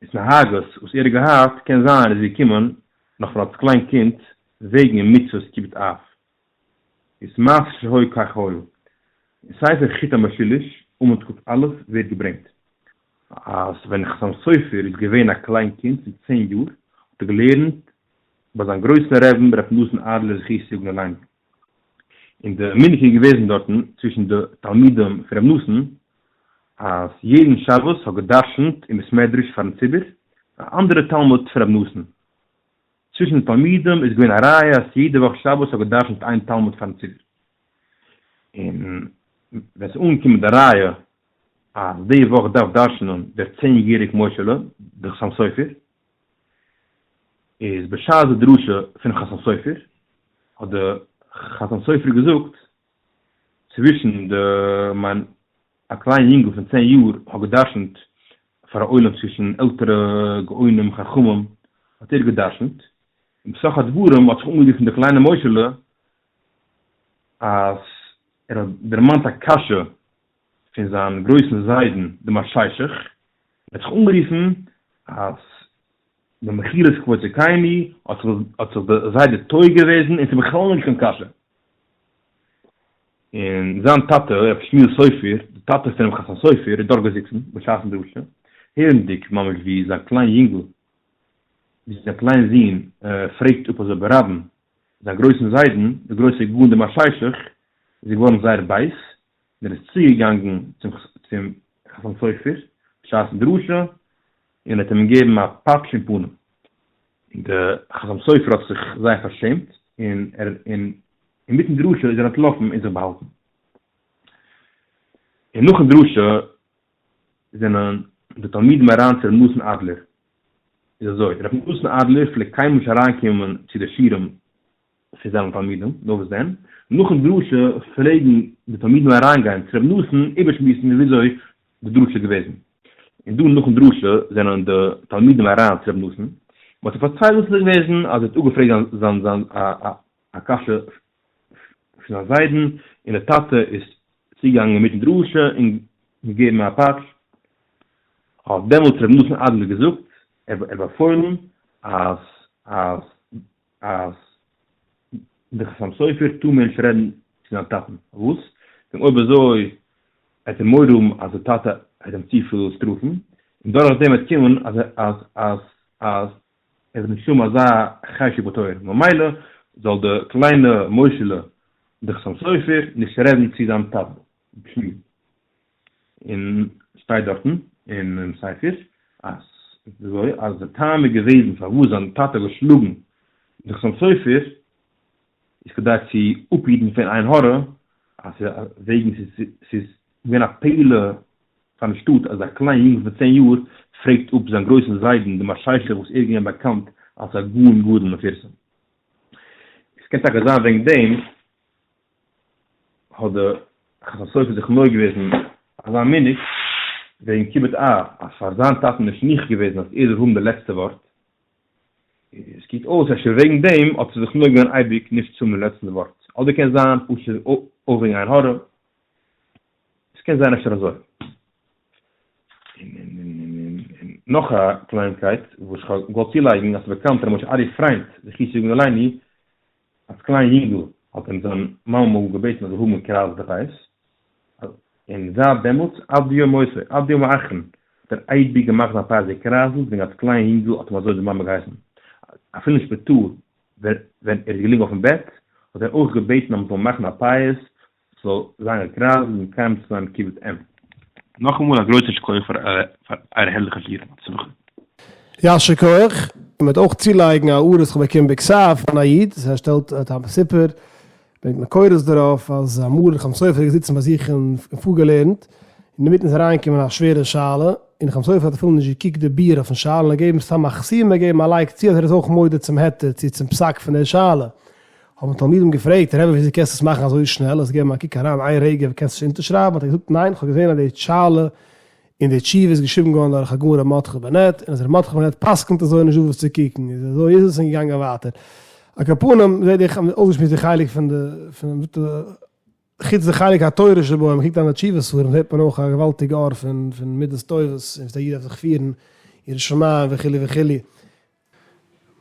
התנהגות וואס ער האט געהאט קען זיין איז געקומען נאך פון אלס קליין קינד וועגן מצוות כיבוד אב. איז מעשה שהיה כך היה. אין ספר חוט המשולש, עמוד כ"א, ווערט געברענגט אז ווען חתם סופר איז געווען א קליין קינד פון צען יאר האט ער געלערנט ביי זיין גרויסן רעבין ר' נתן אדלער זכותו יגן עלינו. און די מנהג איז געוועזן דארטן צווישן די תלמידים פון רבי נתן אז יעדן שבת האט גע'דרש'נט אין בית מדרש פארן ציבור א אנדערע תלמיד פון רבי נתן. צווישן די תלמידים איז געווען א רייע אז יעדע וואך שבת האט גע'דרש'נט איין תלמיד פארן ציבור. און ווען ס'איז אנגעקומען די רייע אז די וואך דארף דרש'נען דער צען יעריג משה'לע, דער חתם סופר, איז בשעת די דרשה פונעם חתם סופר האט די חתם סופר געזאגט צווישן די מיין א קליין יונגל פון צען יאר האט גע'דרש'נט פאר א עולם צווישן עלטערע גאונים חכמים האט ער גע'דרש'נט און בסך הדברים האט זיך אנגערופן די קליינע משה'לע אז ער האט דערמאנט א קשיא פון זיין גרויסן זיידן דעם משיישך, ער האט זיך אנגערופן אז במחילת כבוד זקני האט זיך די זיידע טועה געוועזן און ס'איז בכלל נישט קיין קשיא. און זיין טאטע רבי שמואל סופר, די טאטע פונעם חתם סופר, איז דארט געזיצן בשעת'ן דרשה, הערנדיג ממש ווי זיין קליין יונגל, ווי זיין קליין זון פרעגט אפ אזוי ברבים זיין גרויסן זיידן, די גרויסע גאון דער משיישך, איז ער געווארן זייער בייז, און ער איז צוגעגאנגען צום צום חתם סופר בשעת'ן דרשה און האט אים געגעבן א פאטש אין פנים, און די חתם סופר האט זיך זייער פארשעמט און ער און אינמיטן דרשה איז ער אנטלאפן און זיך באהאלטן. און נאכן דרשה זענען די תלמידים אריין צו ר' נתן אדלער, איז אזוי, ר' נתן אדלער פלעגט קיינמאל נישט אריינקומען צו די שיעורים פון זיינע תלמידים, נאר וואס דען, נאכן דרשה פלעגן די תלמידים אריינגיין צו רבי נתן איבערשמועסן וויאזוי די דרשה איז געוועזן, און דא נאכן דרשה זענען די תלמידים אריין צו רבי נתן, מען האט אים פארציילט וואס עס איז געוועזן, אז ער האט אפגעפרעגט זיין זיין א קשיא פון זיין זיידן, און די טאטע איז צוגעגאנגען אינמיטן דרשה און געגעבן א פאטש, האט דעמאלטס רבי נתן אדלער געזאגט, ער האט באפוילן אז אז אז דער חתם סופר טאר מער נישט רעדן צו זיין טאטן, פארוואס? וועגן אויב אזוי וועט ער מורא האבן אז דער טאטע וועט אים צופיל שטראפן, און דורך דעם וועט קומען אז אז אז אז ער וועט נישט האבן אזא חשק בתורה, ממילא זאל די קליינע משה'לע דער חתם סופר נישט רעדן צו זיין טאטן בשמו. און שטייט דארטן אינעם ספר אז אזוי אז די טעם איז געוועזן פארוואס זיין טאטע האט געשלאגן די חתם סופר. איז כדי צו אפהיטן פון עין הרע, אז וועגן ס'איז געווען א פלא פארן שטאט אז א קליין יונגל פון צען יאר פרעגט אפ זיין גרויסן זיידן דעם השיישליך וואס ער איז געווען באקאנט אלס א גאון גדול מפורסם. עס קען טאקע זיין וועגן דעם האט די חתם סופר זיך נוהג געוועזן אזא מנהג וועגן כיבוד אב אז פאר זיין טאטן איז ניחא געוועזן אז ער זאל האבן די לעצטע ווארט, עס קוקט אויס אפשר וועגן דעם האט ער זיך נוהג געווען אייביג נישט צו האבן די לעצטע ווארט, אדער קען זיין פשוט אויך וועגן עין הרע, עס קען זיין אפשר אזוי. און נאך א קליינקייט וואס איך האב געוואלט צולייגן אז ס'איז באקאנט ר' משה ארי' פריינד זכותו יגן עלינו אלס קליין יונגל האט אים זיין מאמע אמאל געבעטן ער זאל האבן געקרייזלטע פאות, און זייט דעמאלטס עד יום מותו, עד יום האחרון, האט ער אייביג געמאכט זיין פאות געקרייזלט וועגן אלס קליין יונגל האט אים אזוי די מאמע געהייסן, אפילו אין שפיטאל ווען ער איז געליגן אויפן בעט האט ער אויך געבעטן אז מען זאל מאכן א פאות ס'זאל זיין געקרייזלט און מקיים צו זיין כיבוד אם. נאכאמאל א גרויסן שכוח פאר אייערע הערליכע שיעורים, הצלחה. יישר כח, און מ'וועט אויך צולייגן א הערה וואס כ'האב באקומען בכתב פון א איד, ער שטעלט א סיפור, ברענגט מקורות דערויף, אז אמאל חתם סופר איז געזיצן ביי זיך און פארגעלערנט, און אינמיטן איז אריינגעקומען א שווערע שאלה, און חתם סופר האט אפילו נישט געקוקט די ביאור אויפן שאלה, נאר געגעבן סתם א חתימה, געגעבן א לייג צו אז ער איז אויך מודה צום היתר, צו צום פסק פון דער שאלה. האבן תלמידים געפרעגט, רבי וויאזוי קענסטו עס מאכן אזוי שנעל, האסט געגעבן א קוק אריין איין רגע קענסט נישט אונטערשרייבן, האט ער געזאגט ניין, כ'האב געזען אז די שאלה און די תשובה איז געשריבן געווארן דורך הגאון ר' מרדכי באנעט, און אז ר' מרדכי באנעט פסק'נט אזוי איז נישט דא וואס צו קוקן, איז אזוי איז עס און געגאנגען ווייטער. על כל פנים, זעט איך, האבן אויסגעשמועסט די חלק פון די, פון די, חוץ די חלק התורה שבו, ווען מ'קוקט אן די תשובה ספרים זעט מען אויך א געוואלדיגע אור פון פון מידות טובות און ווי א איד דארף זיך פירן, יראת שמים וכו' וכו'.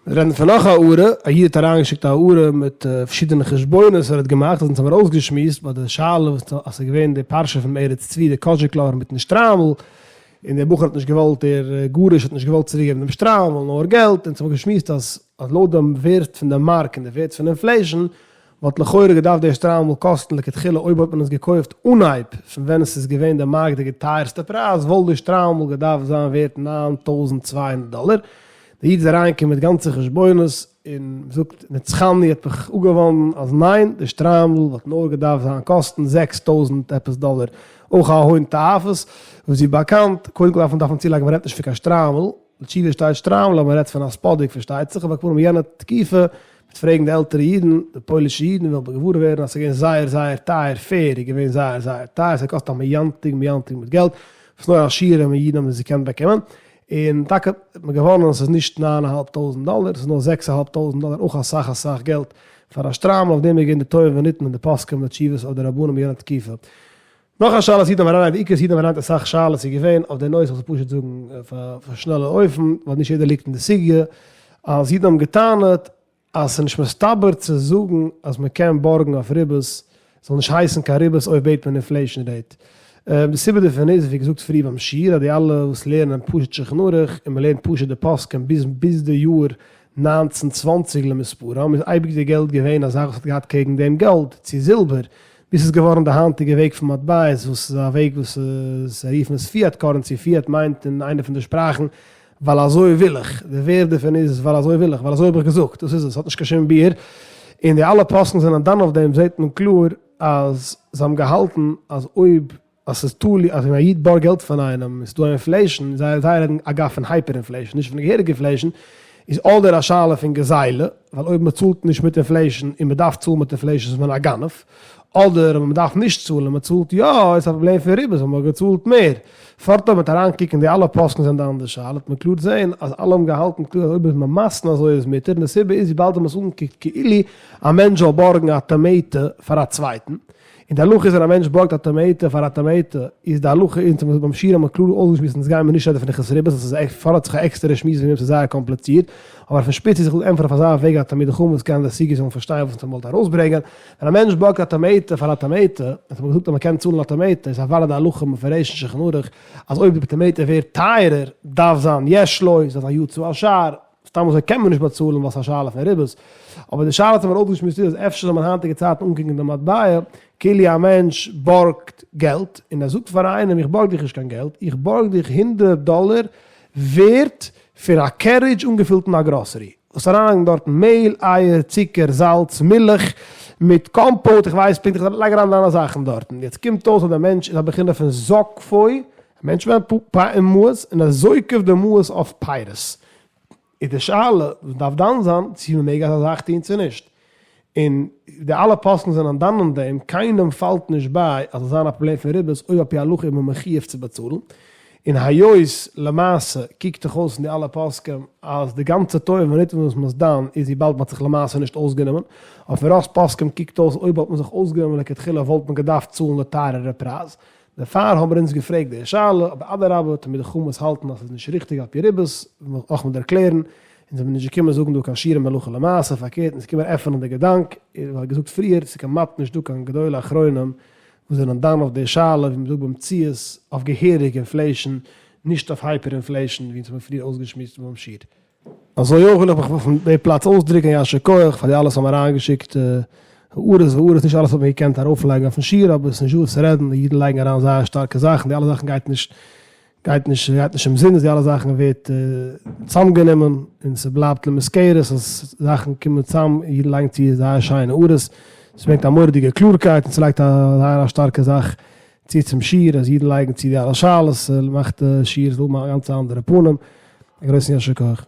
מיר רעדן פון נאך א הערה, א איד האט אריינגעשיקט א הערה מיט פארשידענע חשבונות ער האט געמאכט, אונז האמיר אויסגעשמועסט ביי די שאלה וואס אז ס'איז געווען די פרשה פון ארץ צבי די קאזשיקלאר מיטן שטריימל, און דער בחור האט נישט געוואלט דער גרוש האט נישט געוואלט צוריקגעבן דעם שטריימל נאר געלט, אונז האמיר געשמועסט אז אז לויט דעם ווערט פון די מארק און די ווערט פון inflation וואלט לכאורה געדארפט דער שטריימל קאסטן לכתחילה אויב האט מען עס געקויפט אנהייב פון ווען עס איז געווען די מארקדיגע טייערסטע פרייז וואלט די שטריימל געדארפט זיין ווערט 9200 דאלער. דער איד איז אריינגעקומען מיט גאנצע חשבונות און זאגט נצחני האט מיך אפגעוואנדן אז ניין די שטריימל וואלט נאר געדארפט זיין קאסטן 6000 עפעס דאלער אויך א הון תועפות וואס ווי באקאנט קודם כל דארף מען דארף מען צולייגן מען רעדט נישט פון קיין שטריימל די תשובה שטייט שטריימל אבער מען רעדט פון א ספאדיק פארשטייט זיך אבער על כל פנים יענע תקופה מ'וועט פרעגן די עלטערע אידן, די פוילישע אידן, וועלן געוואר ווערן אז ס'איז געווען זייער זייער טייער, פערד איז געווען זייער זייער טייער, ס'האט געקאסט א מיאנטיג מיאנטיג מיט געלט, וואס נאר עשירים און אידן האבן עס געקענט באקומען, און טאקע האט מען געוואונען אז ס'איז נישט ניין אהאלב טויזנט דאלער, ס'איז נאר זעקס אהאלב טויזנט דאלער, אויך אסאך אסאך געלט פאר א שטריימל, אויף דעם איז געווען די טוען ונטען און די פוסקים און די תשובות אויף די רבנים יענע תקופה. נאך א שאלה ס'איז דא אריין, די עיקר ס'איז דא אריין אסאך שאלות איז געווען אויף די נושא, איך זאל פשוט זאגן פאר שנעלע אופן, ווייל נישט יעדער ליגט אין די סוגיא, אז אידן האבן געטענה'ט אז ס'איז נישט מסתבר צו זאגן אז מ'קען בארגן אויף ריבית, ס'זאל נישט הייסן קיין ריבית אויב בעט מען inflation rate. די סיבה דערפון איז, ווי געזאגט פריער ביים שיעור, אז די אלע וואס לערנען פשוט שולחן ערוך און מ'לערנט פשוט די פוסקים ביז ביז די יאר 1920 למספרם איז אייביג די געלט געווען א זאך וואס האט געהאט קעגן דעם גאלד צו זילבער, ביז ס'איז געווארן די היינטיגע וועג פון מטבעות וואס איז א וועג וואס זיי רופן עס fiat currency, fiat מיינט אין איינע פון די שפראכן ווייל אזוי וויל איך, די ווערד דערפון איז ווייל אזוי וויל איך, ווייל אזוי האב איך געזאגט, דאס איז עס, ס'האט נישט קיין שום ביאור, און די אלע פוסקים זענען דן אויף דעם זעט מען קלאר אז זיי האבן געהאלטן אז אויב אז ס'איז תלוי אז ווען א איד בארגט געלט פון איינעם און ס'איז דא inflation, זיי זיי רעדן אגב פון hyper inflation נישט פון געהעריגע inflation, איז אדער א שאלה פון גזילה, ווייל אויב מ'צאלט נישט מיט inflation און מ'דארף צאלן מיט inflation איז מען א גנב, אדער אויב מ'דארף נישט צאלן און מ'צאלט יא איז א פראבלעם פון ריבית ווייל מ'האט געצאלט מער. פארט אויב מ'וועט אריינקוקן די אלע פוסקים זענען דן די שאלה וועט מען קלאר זען אז אלע האבן געהאלטן קלאר אז אויב איז מען מתנה אזוי איז מותר און די סיבה איז וויבאלד זיי האבן עס אנגעקוקט כאילו א מענטש זאל בארגן א טאמעיטע פאר א צווייטן און די הלכה איז ווען א מענטש בארגט א טאמעיטע פאר א טאמעיטע איז די הלכה אונז האבן ביים שיעור האבן מיר קלאר אויסגעשמועסט אונז גייען מיר נישט רעדן פון הלכות ריבית עס איז פארט זיך א עקסטערע שמועס וועגן דעם ס'איז זייער קאמפליצירט אבער אויפן שפיץ איז איך וויל ענטפערן אויף אזא וועג אז תלמידי חכמים וואס קענען די סוגיא זאלן פארשטיין וואס אונז האבן געוואלט ארויסברענגען ווען א מענטש בארגט א טאמעיטע פאר א טאמעיטע אונז האבן געזאגט אז מ'קען צאלן א טאמעיטע איז אוודאי די הלכה מפורש אין שולחן ערוך אז אויב די טאמעיטע ווערט טייערער דארף זיין יש לו ס'דארף זיין יצא השער סתם אזוי קען מען נישט באצאלן ווייל ס'איז א שאלה פון ריבית. אבער די שאלה האט מיר אויסגעשמועסט איז אז אפשר זאל מען היינטיגע צייטן אנקוקן די מטבע כאילו א מענטש בארגט געלט און ער זאגט פאר איינעם איך בארג דיך נישט קיין געלט איך בארג דיך הונדרעט דאלער ווערט פון א carriage אנגעפילט אין א גראסערי. זאלסט אריינלייגן דארטן מעהל, אייער, צוקער, זאלץ, מילך, מיט קאמפאוט, איך ווייס פונקטליך, לייג אריין דיינע זאכן דארטן. יעצט קומט אויס אז דער מענטש איז א בחינה פון זוקפו, א מענטש ווען פ אין מעות, און ער זוקף די מעות אויף פירות. איז די שאלה וואס דארף דן זיין צו מען מעג אזא זאך טון צו נישט. און די אלע פוסקים זענען דן אין דעם, קיינעם פאלט נישט ביי אז זאל זיין א פראבלעם פון ריבית אויב על פי הלכה איז מען מחיוב צו באצאלן, און היות למעשה קוקט דאך אויס אין די אלע פוסקים אז די גאנצע טוען ונטען וואס מ'איז דן איז וויבאלד מ'האט זיך למעשה נישט אויסגענומען, אויף רוב פוסקים קוקט אויס אויב האט מען זיך אויסגענומען לכתחילה וואלט מען געדארפט צאלן די טייערערע פרייז, דערפאר האבן מיר אונז געפרעגט די שאלה, אבער אדרבה, תלמידי חכמים וואס האלטן אז ס'איז נישט ריכטיג על פי ריבית, וועל איך נאכאמאל ערקלערן, אונז זעמיר נישט געקומען זאגן דא קיין שיעורים הלכה למעשה, פארקערט אונז קומען עפענען די געדאנק, און ווי געזאגט פריער, ס'איז כמעט נישט דא קיין גדולי אחרונים וואס זענען דן אויף די שאלה, ווי מ'זאגט במציאות, אויף געהעריג inflation, נישט אויף hyper inflation, ווי אונז האבן פריער אויסגעשמועסט ביים שיעור. אזוי אויך וויל איך מיך פון די פלאץ אויסדרוקן יישר כח פאר די אלע וואס האבן אריינגעשיקט הערות והארות, נישט אלעס האט מען געקענט ארויפלייגן אויפן שיעור אבער עס איז נישט דא וואס צו רעדן, די אידן לייגן אריין זייער שטארקע זאכן, די אלע זאכן גייט נישט גייט נישט גייט נישט אומזינסט, די אלע זאכן ווערט צאמגענומען און ס'בלייבט למזכרת אז זאכן קומען צאם, אידן לייגן צו זייער שיינע הערות, ס'ברענגט א מורא'דיגע קלארקייט און ס'לייגט א זייער א שטארקע זאך צו צום שיעור אז אידן לייגן צו די אלע שאלות, ס'מאכט די שיעור זאל האבן א גאנץ אנדערע פנים, א גרויסן יישר כח.